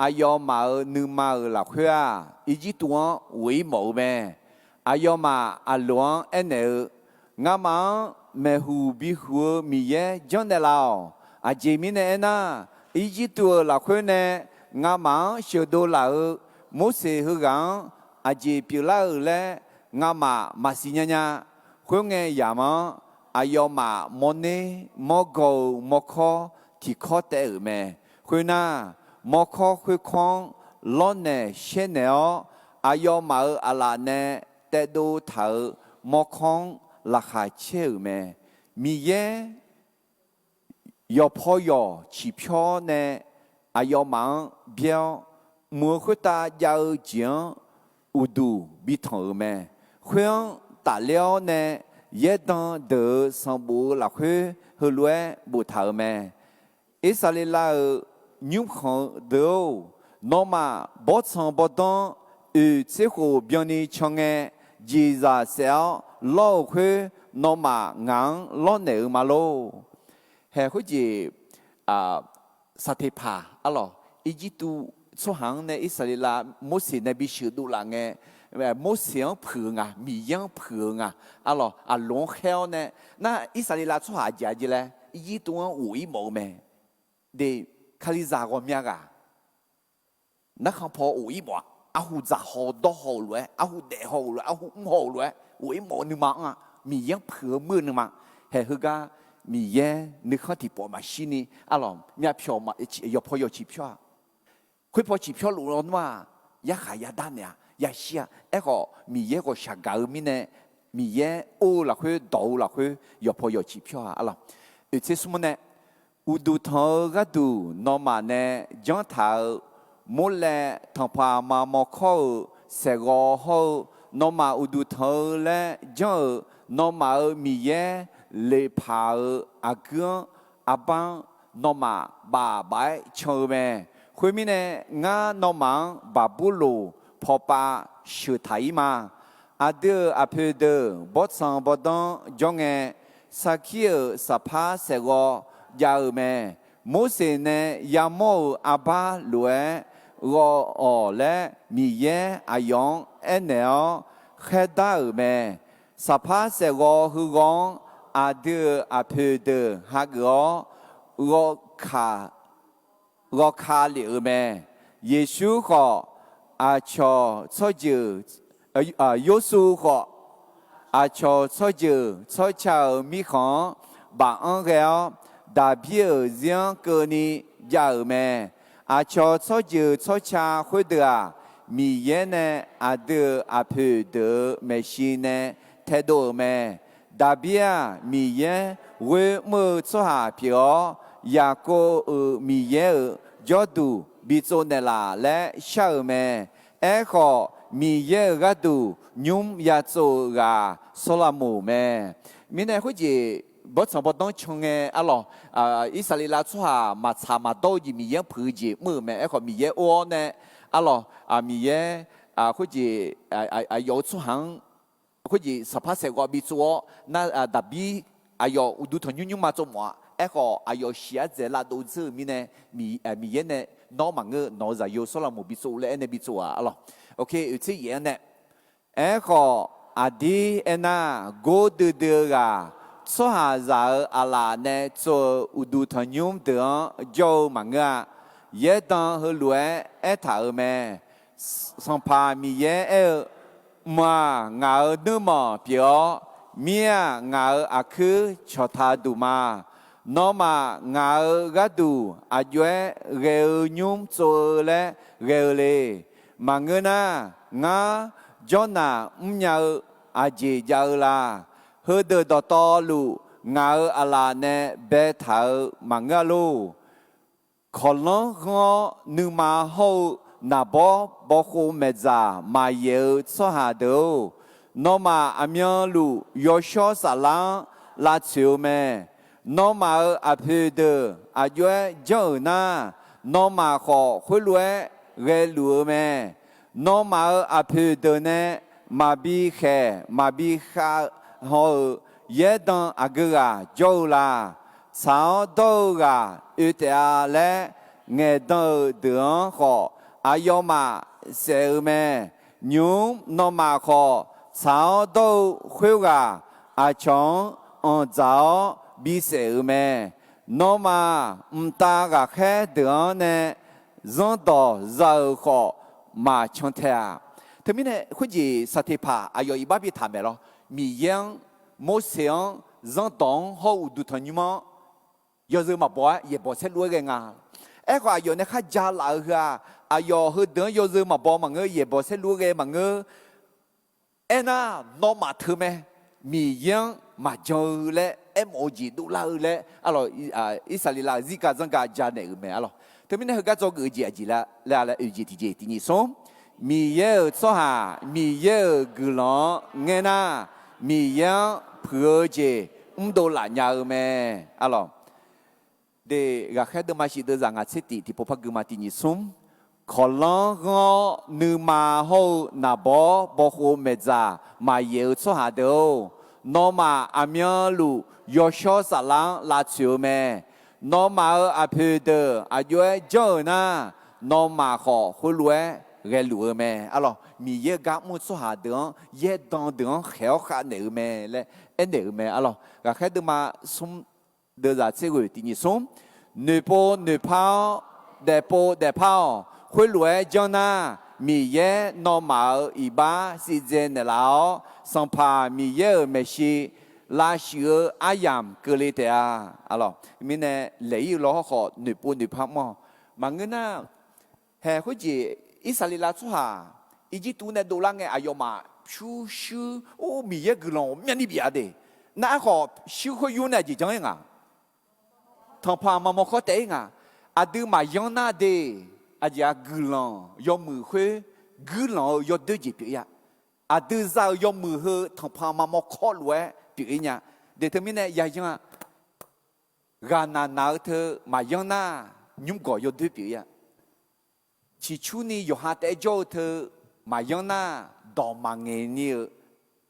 aqyawfmaf-euq nuima-euq lafkhoer-aq, Irjirtuv-anr ghof-ir mawf-eu mae. Aqyawfmaf aqloq-anr aernaeq-eu, Ngamaf-anr maeqhuq bihuq-eu Miqyaer janrnaeq laf-awq. Aqjeq mirnae aernar, Irjirtuv-euq lafkhoer nae ngamaf-anr sheuqdov laf-euq Morseq heughaq-anr aqjeq pyeuflar-euq laer ngamaf maqsiq nya nya. Khoerngae, yamq-anr aqyawfmaf mawrner mawrgaw-eu mawrkawr tiqkawr taev-euq mae. Khoernar, mawrkawr khoerkawr-anr lawrnaeq shaernaeq-awr, aqyawfmaf-euq aqlaf nae taedov taq-euq mawrkawr-anr laqkhaq caer-euq mae. Miqyaer yawqpaw yawq ciqpyawr nae aqyawfmaf-anr byaer-awr, mq-euq khoertav jav-eu jeq-anr uqduq bi tanq-euq mae. Khoer-anr tafler-awr nae, yaerdan deuq-euq sanqbof-eu lafkhoer heulof-aer boftaq-euq mae. Irsaqleqlav-euq nymrkhanq deuq-or, nawmaf bawrtsanq bawrdanr oeq tser khof byanni can ngae, jeqzaq saef-awr lawr-euq khoer, nawmaf ngaq-anr lawrnaeq-eu ma lor. Haeq khoerjeq, Saqteqpaq arlawq, Irjirtuv tsawrhaq-anr nae Irsaqleqlav Morseq nae bisheuq dovlaf ngae, Morseq-anr puiq-eu nga, Miqyaer-anr puiq-eu nga. Arlawq, aqloq-anr khaer-awr nae, nar Irsaqleqlav tsawrhaq aqjeq-a jeq laer Irjirtuv-anr ghof-ir mawf-eu mae. De, Kalizaq ghawqmya ghaq narkhan paw ghof-ir mawf-a. Arhu dzaq haw-eu dawr haw-eu lof-aer, arhu daef haw-eu lof-aer, arhu mr haw-eu lof-aer ghof-ir mawf-eu nuima-anr-aq, Miqyaer-anr puiq-eu muir-eu nuima. Haeq heugar Miqyaer nuikhanr tiqpawf maqshir ni arlawq, myavpyawq yawqpaw yawciq pyawr-a. Khoerpaw ciqpyawr luf lawnmr-aq, yarkhaq yadar naeq-a, yashir-a. Aerkhawf Miqyaer ghawqshaq gaq-eu mirnae, Miqyaer or-eu lafkhoer dawq-eu lafkhoer yawqpaw yawciq pyawr-a arlawq. Oeq tser smr nae, uqduq tanq-eu gharduq nawmaf nae janr taq-eu, Morlaev tanqpaq maqmawr kawr-euq saeqghawv hawr-eu, nawmaf uqduq tanq-eu laer janr-euq nawmaf-euq Miqyaer Leqpaq-euq aqguir-anr, arbar-anr nawmaf baf baf-aer can-eu mae. Khoermirnae, ngar nawmaf-anr Baqburloq pawpav sheuq taq-ir ma. Aqdui-euq aqpoeq deuq bawrtsanq bawrdanr jawr ngae, sarkir-euq saqpar saeqghawv jav-euq mae. Morseq nae yamawr-euq arbar lof-aer ghawv-awq laer Miqyaer aqyawf-anr aernaeq-awr khaerdar-euq mae. Saqpar saeqghawv heughawv-anr aqdui-euq aqpoeq deuq hageuf-awr, ghawqka ghawqka lef-euq mae. Yeqsur khawf, aqcawq tsawrjeuq, Yorsuv khawf, aqcawq tsawrjeuq tsawrca-euq mirkhanq-anr baf-anr ghae-awr, Daqbir-euq zir-anr keuvni jav-euq mae. Aqcawq tsawrjeuq tsawrca khoerdeuq-aq, Miqyaer nae aqdui-euq aqpoeq deuq-euq maeqshi nae taedov-euq mae. Daqbir-aq, Miqyaer ghoer mr-eu tsawrhaq pyeuf-awr, Yaqkov-euq Miqyaer-euq jawrduq bi tsov naeqlaf laer shar-euq mae. Aerkhawf, Miqyaer-euq gharduq nymr ya tsov-euq ghaq Sawrlaqmoq mae. Mirnae khoerjeq bawrtsanq bawrdanr can ngae arlawq, Irsaqleqlav tsawrhaq maqtsaq maqdawr-eu jeq Miqyaer-anr puiq-eu jeq mr-euq mae. Aerkhawf Miqyaer or-awr nae arlawq, Miqyaer khoerjeq aqyawf-euq tsawrhaq-anr khoerjeq saqpar saeqghawv bi tsov-awr nar, Daqbir aqyawf uqduq tanqnymr nymrma tsov mawf-a. Aerkhawf aqyawf shiq-aer dzaeq lavdov dzeur-euq mirnae, Miqyaer nae nawr maqngeur, nawq-euq zaqyo Sawrlaqmoq bi tsov laer aernae bi tsov-aq arlawq. Oke, oeq tser yaef-anr nae, aerkhawf aqdir aernar, gordui dui-eu ghaq, tsawrhaqzaq-euq aqlaf nae tsov-eu uqduq tanqnymr deuq-anr jawr-eu maqngeur-a. Yaerdan heulof-aer aertaq-euq mae. Sanqpaq Miqyaer aer-eu, Mq-aq, ngaq-euq nuirmanq pyeuf-awr, mir-aq, ngaq-euq aqkuir cawqtaq duq ma. Nawmaf ngaq-euq gharduq aqjox-aer ghae-eu nymr tsov-eu laer ghae-eu le. Maqngeur nar, ngar jawrnaq mrnya-eu aqjeq jav-eu la? Heudeuq dawqtawvluf ngaq-euq aqlaf nae baetaq-eu maqngeur-a lor. Kawqlanr ghanr-awr nuima hawr-eu naqbawr bawkhov maeqdzaq maqyaeq-eu tsawrhaq deuq-or, nawmaf aqmyanluf yawshawr saflar-anr lavtsoeq-eu mae. Nawmaf-euq aqpoeq deuq aqjox-aer janr-euq nar, nawmaf khawf khoerlof-aer ghaeluf-eu mae. Nawmaf-euq aqpoeq deuq nae maqbi khaeq maqbi khav haw-euq yaerdan aqgeu ghaq jawr-eu la? Tsaq-awr dawr-eu ghaq oe taef-a laer ngaeqdan-euq deuq-anr khawf, aqyawfmaf saef-eu mae. Nymq-mr nawmaf khawf, tsaq-awr dawr-eu khoerghaq aqcawq-anr anqdzaq-awr bisaef-euq mae. Nawmaf mqtav ghaqkhaer deuq-anr nae zanrdawq za-euq khawf maqcan tae-aq. Teumirnae khoerjeq saqteqpaq aqyawf iqbax bitaq maeq lawr. Miqyaer-anr, Morseq-anr zanrdawq-anr hawr-eu uqduq tanqnymr-anr yawzeu maqbaw-aer yaeqbawq saerlu-aer ghae nga. Aerkhawf aqyawf nae kharja laf-eu heu-aq, aqyawf heudeuq-anr yawzeu maqbaw maqngeur, yaeqbawq saerlu-aer ghae maqngeur. Aernar, nawmaf teu mae, Miqyaer-anr maqjan-eu laer aermawf-eu jeq dovlar-eu laer arlawq, Irsaqleqlav-euq zirgaq zanrgaq janaeq-euq mae arlawq. Teumirnae heugar dzawgeuf-eu jeq aqjeq laer laer oeq jeq tiqjeq tiqnyif smr. Miqyaer-euq tsawrhaq Miqyaer-euq guiqlanq-anr ngaer nar, Miqyaer-anr puiq-eu jeq mrdov laf nya-eu mae. Arlawq, de, ghaqkhaer deuvma shif deuvzaq ngaq tser tif tiqpov par gui ma tiqnyif smr. Kawqlanr ghanr-awr nuima hawr-eu naqbawr bawkhov maeqdzaq maqyaef-eu tsawrhaq deuq-or, nawmaf aqmyanluf yawshawr saflar-anr lavtsoeq-eu mae. Nawmaf-euq aqpoeq deuq aqjox-aer janr-euq nar, nawmaf khawf khoerlof-aer ghaeluf-eu mae. Arlawq, Miqyaer-eu gar mr-eu tsawrhaq deuq-anr, yaerdan deuq-anr khaeq-awr khavnaeq-eu mae laer aernaeq-eu mae. Arlawq, ghaqkhaer deuvma smr deuvzaq tser ghoeq tiqnyif smr. Noeqpov noeqpar-awr, daefpov daefpar-awq. Khoerlof-aer janr nar, Miqyaer nawmaf-euq iqbax sivdzae naeqlaf-awr, Sanqpaq Miqyaer-euq maeqshi lavshuif-eu aryamq keuvle taef-a. Arlawq, mirnae laeq-ir-eu lawhawr khawf noeqpov noeqpar mr-awq. Maqngeur nar, haeq khoerjeq Irsaqleqlav tsawrhaq Irjirtuv nae dovlar ngae aqyawfmaf pyurshuir or Miqyaer guiqlanq ghawqmyani bif-a de. Nar aerkhawf shuir khoer yur nae aqjeq janr-ir nga. Tanqpanq maqmawr kawr taef-ir nga. Aqdui maqyanr nar de, aqjeq-aq guiqlanq yawmuiq khoer guirlanq-eu yawdoer jeq pyeuf-ir-a. Aqdui za-euq yawmuiq heu tanqpanq maqmawr kawr lof-aer pyeuf-ir nya. De teumirnae yayanr-a. Ghaqnaq naq-eu teu maqyanr nar, nymrgawq yawdoer pyeuf-ir-a. Ciqcurni yawqha taef-aer jawr-eu teu maqyanr nar, dawq maqngaeq ni-eu,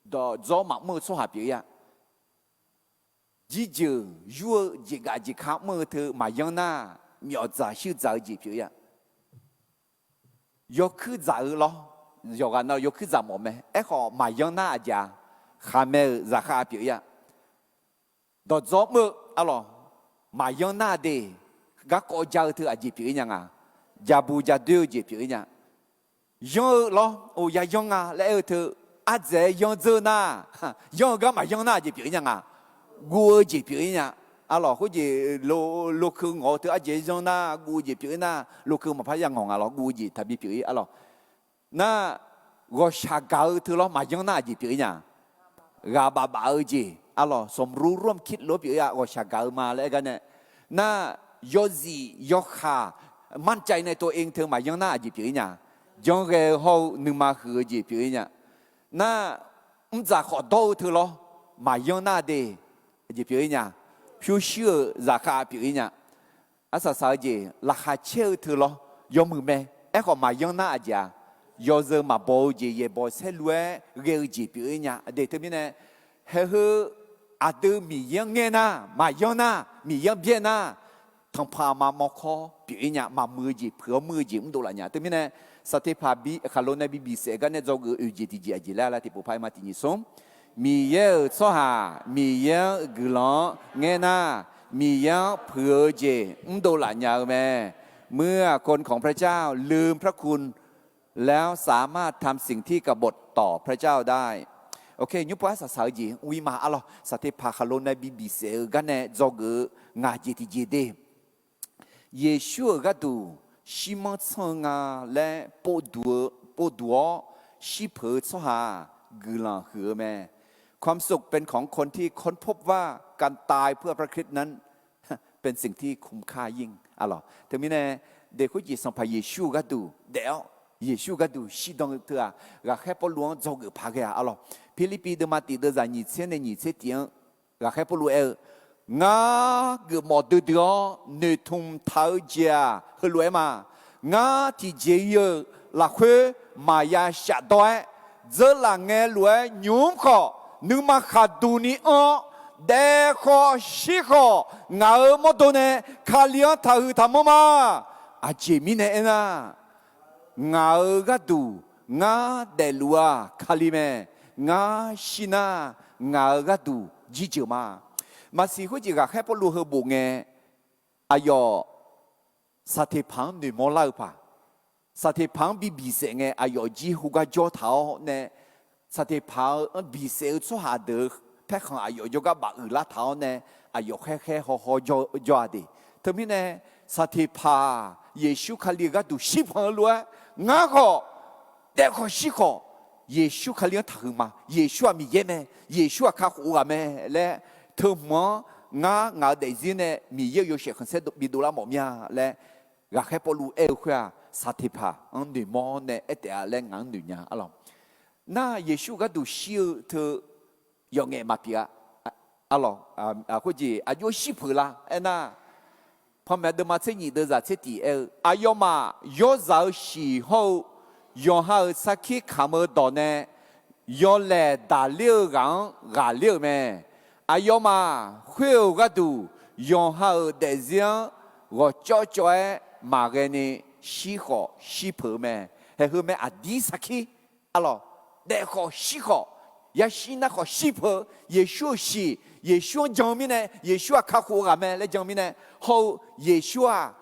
dawqdzawr maqmr-eu tsawrhaq pyeuf-ir-a. Jirjeuq yur-eu jeqgaf jeqka mr-eu teu maqyanr nar, myawfdzaq shuirdzaq-eu jeq pyeuf-ir-a. Yawkuir dzaq-eu lawr, yawqghaq navluf yawkuir dzaq mawf mae. Aerkhawf maqyanr nar aqjeq-a, khaqmae-euq zaqkhav pyeuf-ir-a. Dawqdzawr mr-eu arlawq, maqyanr nar de, garkawv ja-eu teu aqjeq pyeuf-ir nya nga. Jabu jadoer-eu jeq pyeuf-ir nya. Yanr-eu lawr, o yayanr nga laer aer-eu teu, ardzaeq-aer yanr dzeur nar, yanr-eu gar maqyanr nar aqjeq pyeuf-ir nya nga. Guv-eu jeq pyeuf-ir nya. Arlawq khoerjeq, lokeuv ngawq-eu teu ardzaeq-aer yanr nar guv-eu jeq pyeuf-ir nar, lokeuv maqpar ya ngawq nga lawr, guv-eu jeq taqbi pyeuf-ir arlawq. Nar, ghawqshaq gaq-eu teu lawr maqyanr nar aqjeq pyeuf-ir nya. Ghaq baf baf-eu jeq arlawq, สมรู้ร่วมคิด lof-aer pyeuf-ir-a, ghawqshaq gaq-eu ma laer aer gar nae. Nar, yawzif yawkaq มั่นใจในตัวเอง teu maqyanr nar aqjeq pyeuf-ir nya. Janrghae-eu hawr-eu nuima huiq-eu jeq pyeuf-ir nya. Nar, mrdzaq khawf dawr-eu teu lawr maqyanr nar de, aqjeq pyeuf-ir nya. Pyurshuir-euq zaqkhav pyeuf-ir nya. Arsaq saq-eu jeq laqkhaq caer-eu teu lawr yawmuiq mae. Aerkhawf maqyanr nar aqjeq-a, yawzeu maqbaw-eu jeq yaeqbawq saerlu-aer ghae-eu jeq pyeuf-ir nya. Aqdui teumirnae, haeq heu aqdui Miqyaer-anr ngaer nar, maqyanr nar, Miqyaer-anr byaer nar, tanqpanq maqmawr kawr pyeuf-ir nya, maqmuiq-eu jeq puiq-awr muir-eu jeq mrdov laf nya. Teumirnae, saqteqpaq bi khaqlo nae bi bisaef gar nae dzawgeuf oeq jeq tiqjeq aqjeq laer laer tiqpov par-aer ma tiqnyif smr. Miqyaer-euq tsawrhaq Miqyaer-anr guiqlanq-anr ngaer nar, Miqyaer-anr puiq-eu jeq mrdov laf nya-eu mae. เมื่อคนของพระเจ้าลืมพระคุณ แล้วสามารถทำสิ่งที่กบฏต่อพระเจ้าได้ Ok, nymrpov arsaq saq-eu jeq mr-ir ma arlawq, saqteqpaq khaqlo nae bi bisaef-eu gar nae dzawgeuf-eu ngaq jeq tiqjeq de. Yeqsur-euq gharduq shirmanr tsanr-eu nga laer povduq-awr shirpeuq-eu tsawrhaq-aq, guiqlanq huiq-eu mae. ความสุขเป็นของคนที่ค้นพบว่าการตายเพื่อพระคริสต์นั้นเป็นสิ่งที่คุ้มค่ายิ่ง arlawq. Teumirnae, de khoerjeq Sanqpaq Yeqsur-euq gharduq daef-awr, Yeqsur gharduq shirdan-eu teu-aq, ghaqkhaer Pawrluv-anr dzawgeuf paq ghae-a arlawq. Pirlirpiv deuvma tif deuvzaq nyiq tser nae nyiq tser tif-anr ghaqkhaer Pawrluv aer-eu, Ngar geufmawf duidui-awr noeqtmq taq-eu jeq-aq, heulof-aer ma. Ngar tiqjeq-ir-euq lafkhoer maqya shafdawr-aer, dzeurlaf ngae lof-aer nymq-mr khawf, nuima khaqduq ni anr-awr, daef khawf shir khawf, ngaq-euq mawrdo nae Kali-anr taqhuiq taqmanr ma. Aqjeq mirnae aernar, ngaq-euq gharduq ngar daefluf-aq Kali mae. Ngar shir nar, ngaq-euq gharduq jirjeuq ma. Maqsiq khoerjeq ghaqkhaer Pawrluv heu bof ngae, aqyawf saqteqpaq-anr noeqmawr lar-eu paq. Saqteqpaq-anr bi bisaef ngae, aqyawf jir hu gar jawr taq-awr nae, saqteqpaq-anr bisaef-eu tsawrhaq deuq-eu paerkhanq aqyawf jawrgar bafuiq lar taq-awr nae, aqyawf khaerkhaer hawhaw jawr-a de. Teumirnae, saqteqpaq-aq, Yeqsur Kali-euq gharduq shirpanq-eu lof-aer, ngar khawf, daef khawf shir khawf, Yeqsur Kali-anr taqhuiq ma. Yeqsur-aq Miqyaer mae. Yeqsur-aq kakhof-eu ghaq mae laer, teu hmq-anr ngar ngaq-euq daefzir nae Miqyaer-euq yawshaef khanqsaer bidov lar mawf mir-a laer, ghaqkhaer Pawrluv aer-eu khoer-aq, Saqteqpaq-anr noeqmawr nae aer taef-a laer ngaq-anr noeq nya arlawq. Nar Yeqsur gharduq shir-eu teu yawf ngaef maqpyeuf-a arlawq. Khoerjeq aqjox shir peuq la aernar, Panmaeq deuvma tser nyif deuvzaq tser tiq aer-eu, aqyawfmaf yawrzaq-eu shiq hawr-eu yawqha-euq sarkir kamq-eu dawq nae yawlaeq daqler-eu ghaq-anr ghaqler-euq mae. Aqyawfmaf khoer-euq gharduq yawqha-euq daefzir-anr ghawqcawv cawv-aer maqghae ni shir khawf shir peuq-eu mae. Haeq heu mae aqdir sarkir arlawq, daef khawf shir khawf, yashir nar khawf shir peuq-eu Yeqsur-euq shiq, Yeqsur-anr jan-eu mirnae, Yeqsur-aq kakhof-eu ghaq mae laer jan-eu mirnae, hawr-eu Yeqsur-aq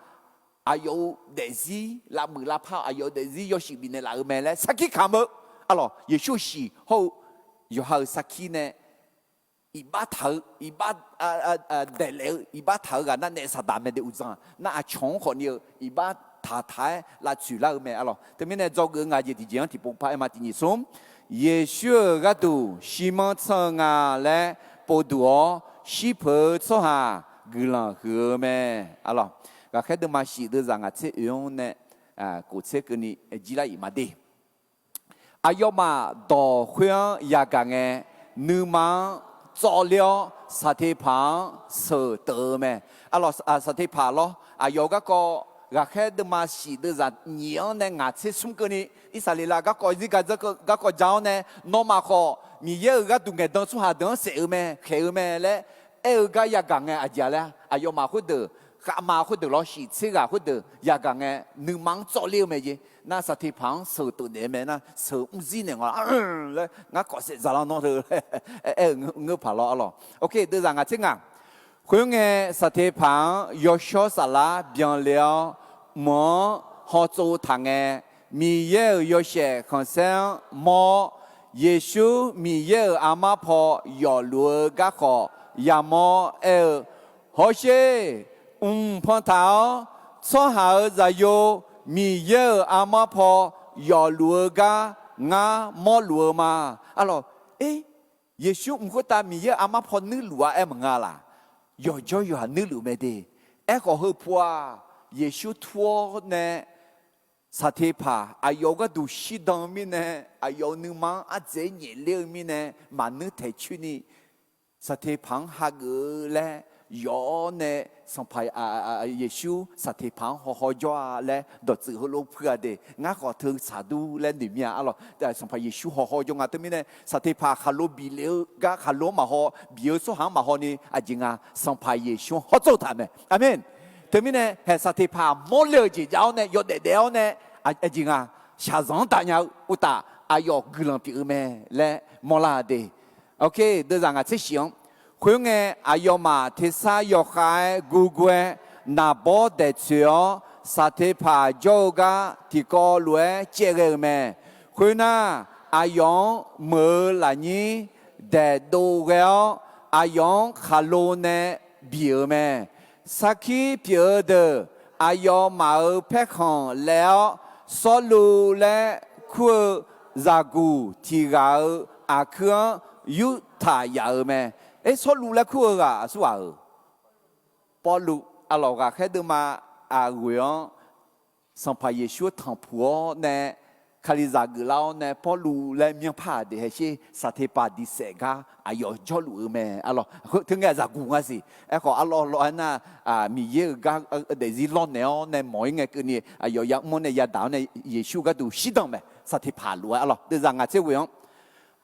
aqyawf-euq daefzir lavmuiq lavpar-eu, aqyawf-euq daefzir yawshuif bifnaeq laf-eu mae laer sarkir kamq-eu arlawq. Yeqsur-euq shiq hawr-eu yawqha-euq sarkir nae iqbax taq-eu, iqbax daeqlaef-eu, iqbax taq-eu ghaq nar naef Saqdaq mae de uqdzan-aq nar aqcawq-anr khawf ni-eu iqbax taqtaq-aer lavtsoeq lar-eu mae arlawq. Teumirnae dzawgeuf-eu ngaq jeq tiqjeq-anr tiqpov par aer ma tiqnyif smr. Yeqsur-euq gharduq shirmanr tsanr-eu nga laer povduq-awr shir peuq-eu tsawrhaq guiqlanq huiq-eu mae arlawq. Ghaqkhaer deuvma shif deuvzaq ngaq tser oe-anr nae kof tser keuvni jir lar-iq ma de. Aqyawfmaf dawq khoer-anr yagaq ngae, nuima-anr tsawvler-awr Saqteqpaq-anr sheuq teuf-eu mae. Arlawq, Saqteqpaq lawr, aqyawf-eu garkawv ghaqkhaer deuvma shif deuvzaq nyif-anr nae ngaq tser smr keuvni, Irsaqleqlav garkawv zir ga dzanr keuv garkawv ja-awr nae, nawmaf khawf Miqyaer-euq gharduq ngaeqdan tsawrhaq deuq-anr saef-eu mae, khaeq-eu mae laer aer-eu gar yagaq ngae aqjeq-a laer, aqyawfmaf khoerdeuq, khavma khoerdeuq lawr shiq tser ghaq khoerdeuq yagaq ngae, nuima-anr tsawvler-eu mae jeq. Nar Saqteqpaq-anr sheuq teuf naeq-eu mae nar, sheuq mr zir naeq ngawq laer, ngar kawf saef dzaqlar nawr teu aer-eu ngeur paq lawr arlawq. Deuvzaq ngaq tser ngaq. Khoerngae, Saqteqpaq-anr yawshawr saflar byanle-awr, mq-anr hawtsov taq ngae, Miqyaer-euq yawshaef khanqsaer-anr mawr-awr, Yeqsur Miqyaer-euq armar paw yawfluf-eu garkhawf yamawr aer-eu, Hawsher, mq pantaq-awr, tsawrhaq-euq Zaqyo Miqyaer-euq armar paw yawfluf-eu gar ngar mawrluf-eu ma. Arlawq, Yeqsur mq khoertav Miqyaer-euq armar paw nuirluf-a aer maqnga laq? Yawqjawr yawqha nuirluf mae de. Aerkhawf heu pu-aq, Yeqsur tur-awr nae Saqteqpaq aqyawf-euq gharduq shirdan-eu mirnae, aqyawf-euq nuima-anr ardzaeq-aer nyaefler-eu mirnae, maqnuir taeq coer ni Saqteqpaq-anr hageuf-eu laer yawf-awr nae, Sanqpaq Yeqsur Saqteqpaq-anr hawhaw jawr-a laer dawqtsuif heulof puiv-a de. Ngar khawf teu tsaq dur laer noeq mir-a arlawq. Sanqpaq Yeqsur hawhaw jawr nga. Teumirnae Saqteqpaq khaqlo bif lef-eu gar khaqlo-anr maqhaw, bif-eu tsawrhaq-anr maqhaw ni aqjeq nga, Sanqpaq Yeqsur-anr hawtsov taq mae. Aqmeq. Teumirnae haeq Saqteqpaq mawrle-euq jeq jav-awr nae yawdaef daef-awr nae, aqjeq nga, shaqzanq-anr daqnya-eu uqtaf aqyawf guiqlanq pyeuf-eu mae laer mawrlar-a de. Deuvzaq ngaq tser shif-anr. Khoerngae, aqyawfmaf tersar yawkhav-aer gurgur-aer naqbawr daeqtsoeq-awr, Saqteqpaq jawr-eu gar tiqkawv lof-aer caevghae-euq mae. Khoernar, aqyawf-anr meuq-eu lafnyir daeqdov ghae-awr, aqyawf-anr khaqlo nae biq-euq mae. Sarkir pyeuf-eu deuq aqyawfmaf-euq paerkhanq laev-awr, Sawrluv laer kur-eu zaqguq tiq ghaq-euq aqkuir-anr yurtaq yaf-euq mae. Aer, Sawrluv laer kur-eu ghaq aqsurghaq-euq Pawrluv. Arlawq, ghaqkhaer deuvma aqghoeq-anr Sanqpaq Yeqsur-anr tanqpuq-awr nae, Kalizaq geuflar-awr nae Pawrluv laer myanrpar-aq de haesher, Saqteqpaq diqsaef gar aqyawf jawrluf-eu mae. Arlawq, teu ngae zaqguq nga siq. Aerkhawf arlawr lawr-aer nar, Miqyaer-euq gar daefzir lawrnaeq-awr nae mawq-ir ngae keuvni aqyawf yamr-awr nae yadaq-awr nae Yeqsur gharduq shirdan mae. Saqteqpaq lof-aer arlawq, deuvzaq ngaq tser ghoeq-anr.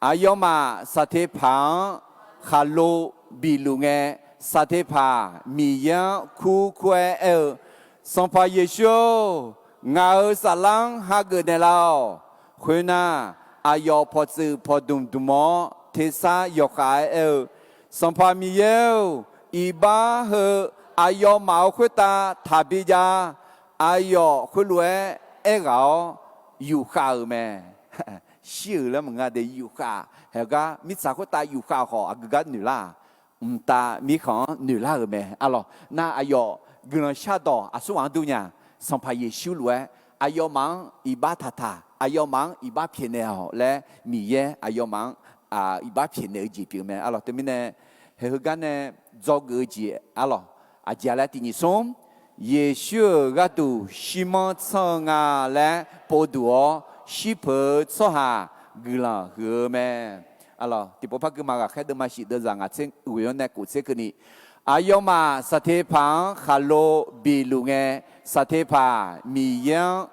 Aqyawfmaf Saqteqpaq-anr khaqlo bif luf ngae, Saqteqpaq Miqyaer-anr kur kur-aer aer-eu, Sanqpaq Yeqsur-or, ngaq-euq saflar-anr hageuf naeqlaf-awq. Khoernar, aqyawf pawqtsuif pawqdmq dmq-awr tersar yawkhav-aer aer-eu, Sanqpaq Miqyaer-or, iqbax heu aqyawfmaf-euq khoertav taqbi jav-a. Aqyawf khoerlof-aer aerghaq-awr yufkhav-euq mae. Shir-euq laer maqnga de, yufkhav. Haegar mirtsaq khoertav yufkhav khawf aqgeu gar noeqlar-aq, mqtav mirkhanq-anr noeqlar-euq mae. Arlawq, nar aqyawf guiqlanq shardawq aqsurghaq-anr durnya, Sanqpaq Yeqsur lof-aer aqyawfmaf-anr iqbax taqtaq, aqyawfmaf-anr iqbax pyaeqnaeq-awq laer Miqyaer aqyawfmaf-anr iqbax pyaeqnaeq-eu jeq pyeuf mae. Arlawq, teumirnae haeq heugar nae dzawgeuf-eu jeq arlawq, aqjeq-a laer tiq nyiq smr Yeqsur-euq gharduq shirmanr tsanr-eu nga laer povduq-awr, shirpeuq-eu tsawrhaq guiqlanq huiq-eu mae. Tiqpov par guima ghaqkhaer deuvma shif deuvzaq ngaq tser ghoeq-anr nae kof tser keuvni, aqyawfmaf saqteqpaq-anr khaqlo biq luf ngae, saqteqpaq Miqyaer-anr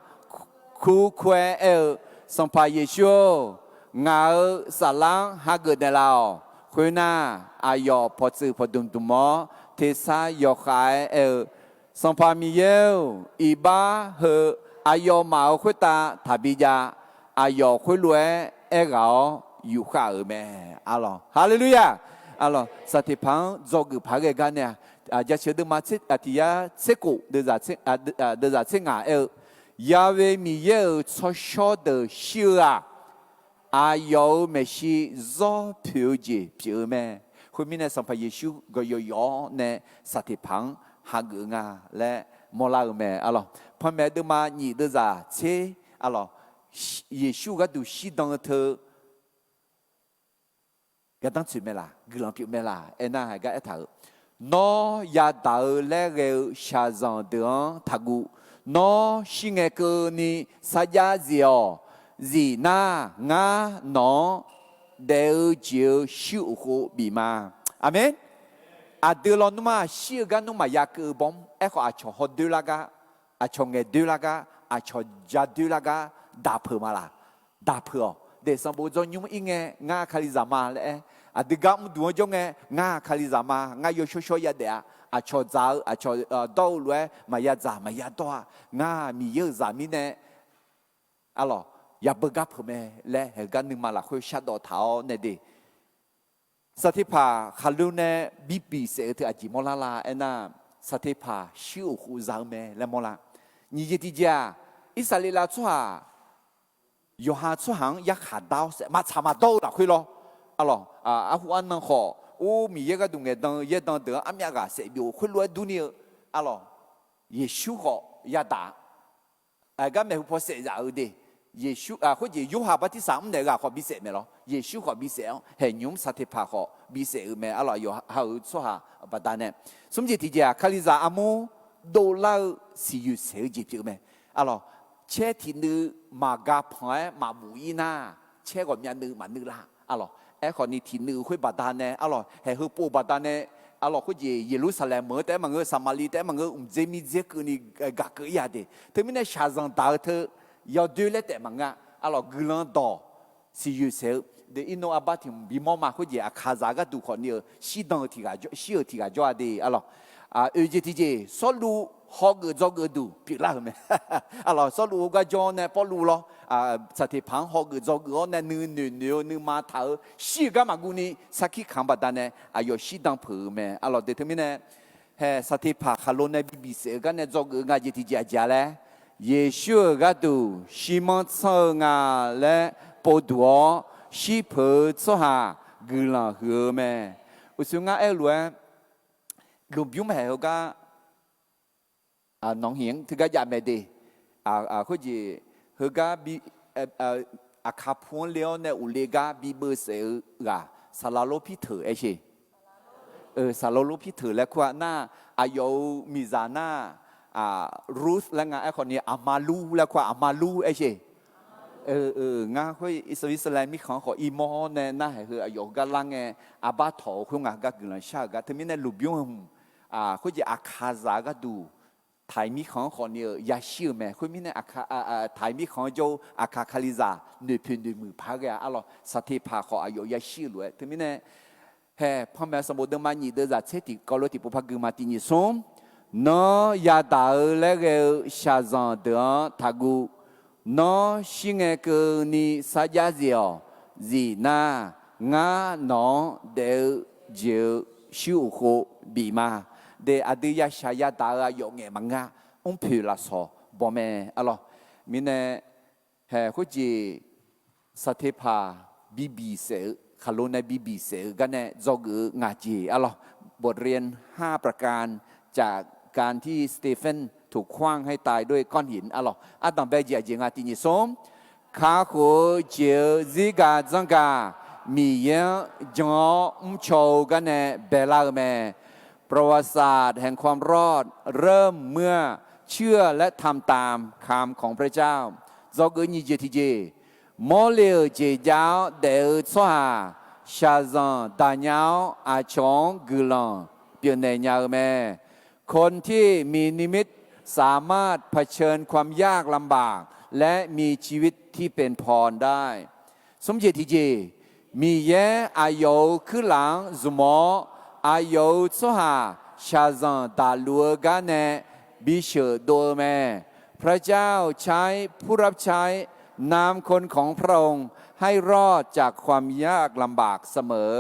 kurkur-aer aer-eu, Sanqpaq Yeqsur-or, ngaq-euq saflar-anr hageuf naeqlaf-awq. Khoernar, aqyawf pawqtsuif pawqdmq dmq-awr, tersar yawkhav-aer aer-eu, Sanqpaq Miqyaer-or, iqbax heu aqyawfmaf-euq khoertav taqbi jav. Aqyawf khoerlof-aer aerghaq-awr yufkhav-euq mae. Arlawq, haleluya! Arlawq, saqteqpaq-anr dzawgeuf paq-aer ghae gar nae-a, jaceuq deuvma tiq yar tser kof deuvzaq tser ngaq aer-eu, Ya'we Miqyaer-euq tsawrshawr deuq shir-eu-aq, aqyawf-euq maeqshi zawr poeq-eu jeq pyeuf-eu mae. Khoermirnae, Sanqpaq Yeqsur gawqyawq yawq-awr nae saqteqpaq-anr hageuf-eu nga laer mawrlar-eu mae. Arlawq, panmaeq deuvma nyif deuvzaq tser, arlawq, Yeqsur gharduq shirdan-eu teu gardanr tsoeq mae laq, guiqlanq pyeuf mae laq aernar, haiq gar aertaq-euq, Nawr yadaq-eu laer ghae-eu shaqzanq deuq-anr taqguv. Nawr shirngae keuvni sarjax zif-awq. Zifnar, ngar nawq-anr daef-eu jeq-eu shuir uq khov bif ma. Aqmeq. Aqdui lawnmr-aq, shir-eu gar nmr maqya keuv-eu bawr, aerkhawf aqcawq hawdoer lar gar, aqcawq ngaeqdoer lar gar, aqcawq jadoer lar gar daq peuq ma laq? Daq peuq-awq. Daef sanqbof dzawr nymr ir ngae, ngar Kalizaq ma laer aer, aqdui gar mrduq-anr jawr ngae, ngar Kalizaq ma, ngar yawshawr shawr yadaef-a. Aqcawq dzaq-eu, aqcawq dawr-eu lof-aer maqya dzaq maqya dawr-a. Ngar Miqyaer-euq zaq mirnae, arlawq, yabeu gar peuq mae laer haeq gar nuima lafkhoer shardawv taq-awr nae de. Saqteqpaq khaqlo nae bibiq saef-eu teu aqjeq mawrlar la aernar, saqteqpaq shuir uq khov za-eu mae laer mawrlar. Nyiq jeq tiqjeq-aq, Irsaqleqlav tsawrhaq yawqha tsawrhaq-anr yarkhaq dar-awr saef, maqtsaq maqdawr-eu lafkhoer lawr. Arlawq, arhu arnan khawf, or, Miqyaer gharduq ngaeqdan-eu yaerdan deuq-anr armyav ghaq saef byov khoerlof-aer durni-eu, arlawq, Yeqsur khawf yadaq-a. Aqgar maeqhu paw saef zaf-eu de. Yeqsur, khoerjeq Yorhaq Bartirsaq mrnaeq ghaq khawf bisaef maeq lawr. Yeqsur khawf bisaef-anr, haeqnymr saqteqpaq khawf bisaef-eu mae. Arlawq, yawqha-euq tsawrhaq baqdanae. Smr jeq tiqjeq-aq, Kalizaq armur dovlar-eu siqyoeq saeq-eu jeq pyeuf-eu mae. Arlawq, caer tiqnuiv maqga panq-aer maqbuf ir nar, caer ghawqmyav nuiv maqnuiv lar. Arlawq, aerkhawfni tiqnuiv khoer baqdanae, arlawq, haeq heu pov baqdanae, arlawq, khoerjeq Yeqlursaqlaeq meuq-eu taef-aer maqngeur, Saqmaqliv taef-aer maqngeur, mqdzer mirdzer keuvni gaq keuv ir-a de. Teumirnae shaqzanq daq-eu teu yawdoer laer taef maqngeur-a. Arlawq, guiqlanq dawq siqyoeq saeq-eu de, irnov arbar tiq hmq bimawr ma. Khoerjeq Aqkaqzaq gharduq khawfni-euq shirdan-eu tiq ghaq, shir-euq tiq ghaq jawr-a de. Arlawq, oeq jeq tiqjeq, Sawrluv hawgeuf dzawgeuf duq pyeuflar-euq mae. Arlawq, Sawrluv heugar jawr-awr nae Pawrluv lawr, saqteqpaq-anr hawgeuf dzawgeuf-awr nae nuinoeq noeq-eu nuima taq-eu shir-eu gar maqguvni sarkir kamq-anr baqdanae aqyawf shirdan peuq-euq mae. Arlawq, de teumirnae haeq saqteqpaq khaqlo nae bibiq saef-eu gar nae dzawgeuf-eu nga jeq tiqjeq aqjeq-a laer, Yeqsur-euq gharduq shirmanr tsanr-eu nga laer povduq-awr, shirpeuq-eu tsawrhaq guiqlanq huiq-eu mae. Uqshoe ngar aer-eu lof-aer, lmqbymr haeq heugar nawq-anr teugar jav mae de. Khoerjeq heugar Aqkaq pu-anr le-awr nae uqle gar bibeuv saef-eu ghaq, Saqlaqlor Pirteuq aer sher. Saqlaqlor Pirteuq laer kur-a nar, aqyawf-euq miqzaq nar, Ruth laer nga aerkhawfni, Aqmalur laer kur-a, Aqmalur aer sher. Ngar khoer Irsaqleqlav mirkhanq-anr khawf irmawr-awr nae narhaq heu aqyawf heugar lar ngae, arbar tawq-eu khoer ngaq heugar guiqlanq shar-euq gar. Teumirnae lmqbymr heu hmq, khoerjeq Aqkaqzaq gharduq taq-iq mirkhanq-anr khawfni-euq yashir-euq mae. Khoermirnae, taq-iq mirkhanq-anr jawr-eu Aqkaq Kalizaq noeqpoeq noeqmuiq paq-aer ghae-a. Arlawq, saqteqpaq khawf aqyawf yashir-euq lof-aer. Teumirnae haeq panmaeq sanqbof deuvma nyiq deuvzaq tser tiqkawv lof tiqpov par guima tiq nyiq smr, Nawr yadaq-eu laer ghae-eu shaqzanq deuq-anr taqguv. Nawr shirngae keuvni sarjax zif-awq. Zif nar, ngar nawq-anr daef-eu jeq-eu shuir uq khov bif ma. De, aqdui yashaq yadaq-eu aqyawf ngaeq maqngeur-a. Mrpoeq lafsawq baw mae. Arlawq, mirnae haeq khoerjeq saqteqpaq bibiq saef-eu, khaqlo nae bibiq saef-eu gar nae dzawgeuf-eu ngaq jeq. Arlawq, บทเรียนห้าประการ จากการที่สเตเฟนถูกขว้างให้ตายด้วยก้อนหิน arlawq, ardanqbae jeq aqjeq nga tiq nyiq smr, kakhof-eu jeq-eu zirgaq dzanrgaq Miqyaer-anr jan-awr mrcaw-eu gar nae baelar-eu mae. ประวัติศาสตร์แห่งความรอดเริ่มเมื่อเชื่อและทำตามคำของพระเจ้า Dzawgeuf nyiq jeq tiqjeq, mawrle-euq jeq jav-awr daef-eu tsawrhaq shaqzanq daq nya-awr, aqcawq-anr guiqlanq pyeufnaeq nya-eu mae. คนที่มีนิมิตสามารถเผชิญความยากลำบากและมีชีวิตที่เป็นพรได้ Smr jeq tiqjeq, Miqyaer aqyawf-euq kuirlaf-anr zmq-awr, aqyawf-euq tsawrhaq shaqzanq daqluf-eu gar nae bisheuq dov-eu mae. พระเจ้าใช้ผู้รับใช้นำคนของพระองค์ให้รอดจากความยากลำบากเสมอ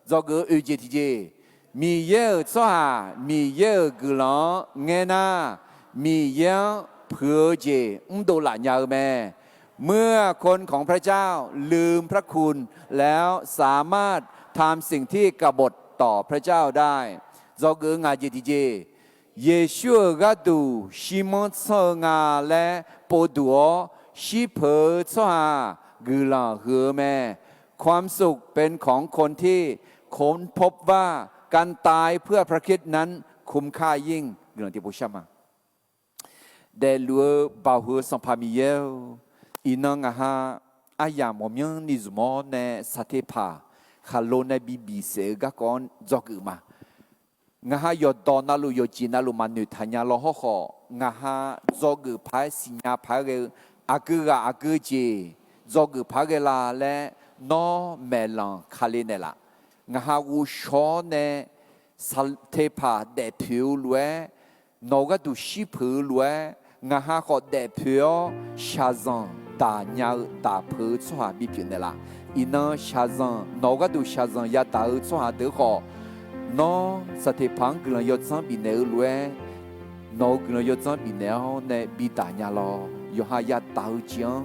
Dzawgeuf oeq jeq tiqjeq, Miqyaer-euq tsawrhaq Miqyaer-euq guiqlanq-anr ngaer nar, Miqyaer-anr puiq-eu jeq mrdov laf nya-eu mae. เมื่อคนของพระเจ้าลืมพระคุณแล้วสามารถทำสิ่งที่กบฏต่อพระเจ้าได้ Dzawgeuf ngaq jeq tiqjeq, Yeqsur-euq gharduq shirmanr tsanr-eu nga laer povduq-awr shirpeuq-eu tsawrhaq guiqlanq huiq-eu mae. ความสุขเป็นของคนที่ค้นพบว่าการตายเพื่อพระคริสต์นั้นคุ้มค่ายิ่ง Guiqlanq tiqpov shar ma. Daefluf-eu Baoq heu Sanqpaq Miqyaer-or, iqnan ngaq ha aryamq ghawqmyanrni zmq-awr nae saqteqpaq khaqlo nae bi bifsaef-eu garkawv-anr dzawgeuf ma. Ngaq ha yawqdawq navluf yawqjeq navluf maqnoeq taq nya law hawrkhawf, ngaq ha dzawgeuf paq-aer siqnya paq-aer ghae-eu aqgeu ghaq aqgeu jeq dzawgeuf paq-aer ghae la laer nawr maeqlanq kale naeqlaf. Ngaq ha ghovshaw-awr nae saqteqpaq daefpoeq-eu lof-aer, nawq-euq gharduq shirpeuq-eu lof-aer, ngaq ha khawf daefpoeq-awr shaqzanq daq nya-eu daqpeuq-eu tsawrhaq bipyeuf naeqlaf. Iqnan shaqzanq nawq-euq gharduq shaqzanq yadaq-eu tsawrhaq deuq khawf, nawr saqteqpaq-anr guiqlanq yawdzanr bifnaeq-eu lof-aer, nawq-euq guiqlanq yawdzanr bifnaeq-awr nae bidaq nya lawr. Yawqha yadaq-eu jeq-anr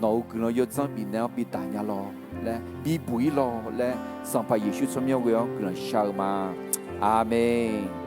nawq-euq guiqlanq yawdzanr bifnaeq-awr bidaq nya lawr laer bibuq-ir lawr laer, Sanqpaq Yeqsur tsawrmyanr ghoe-awr guiqlanq shar-eu ma. Aqmeq.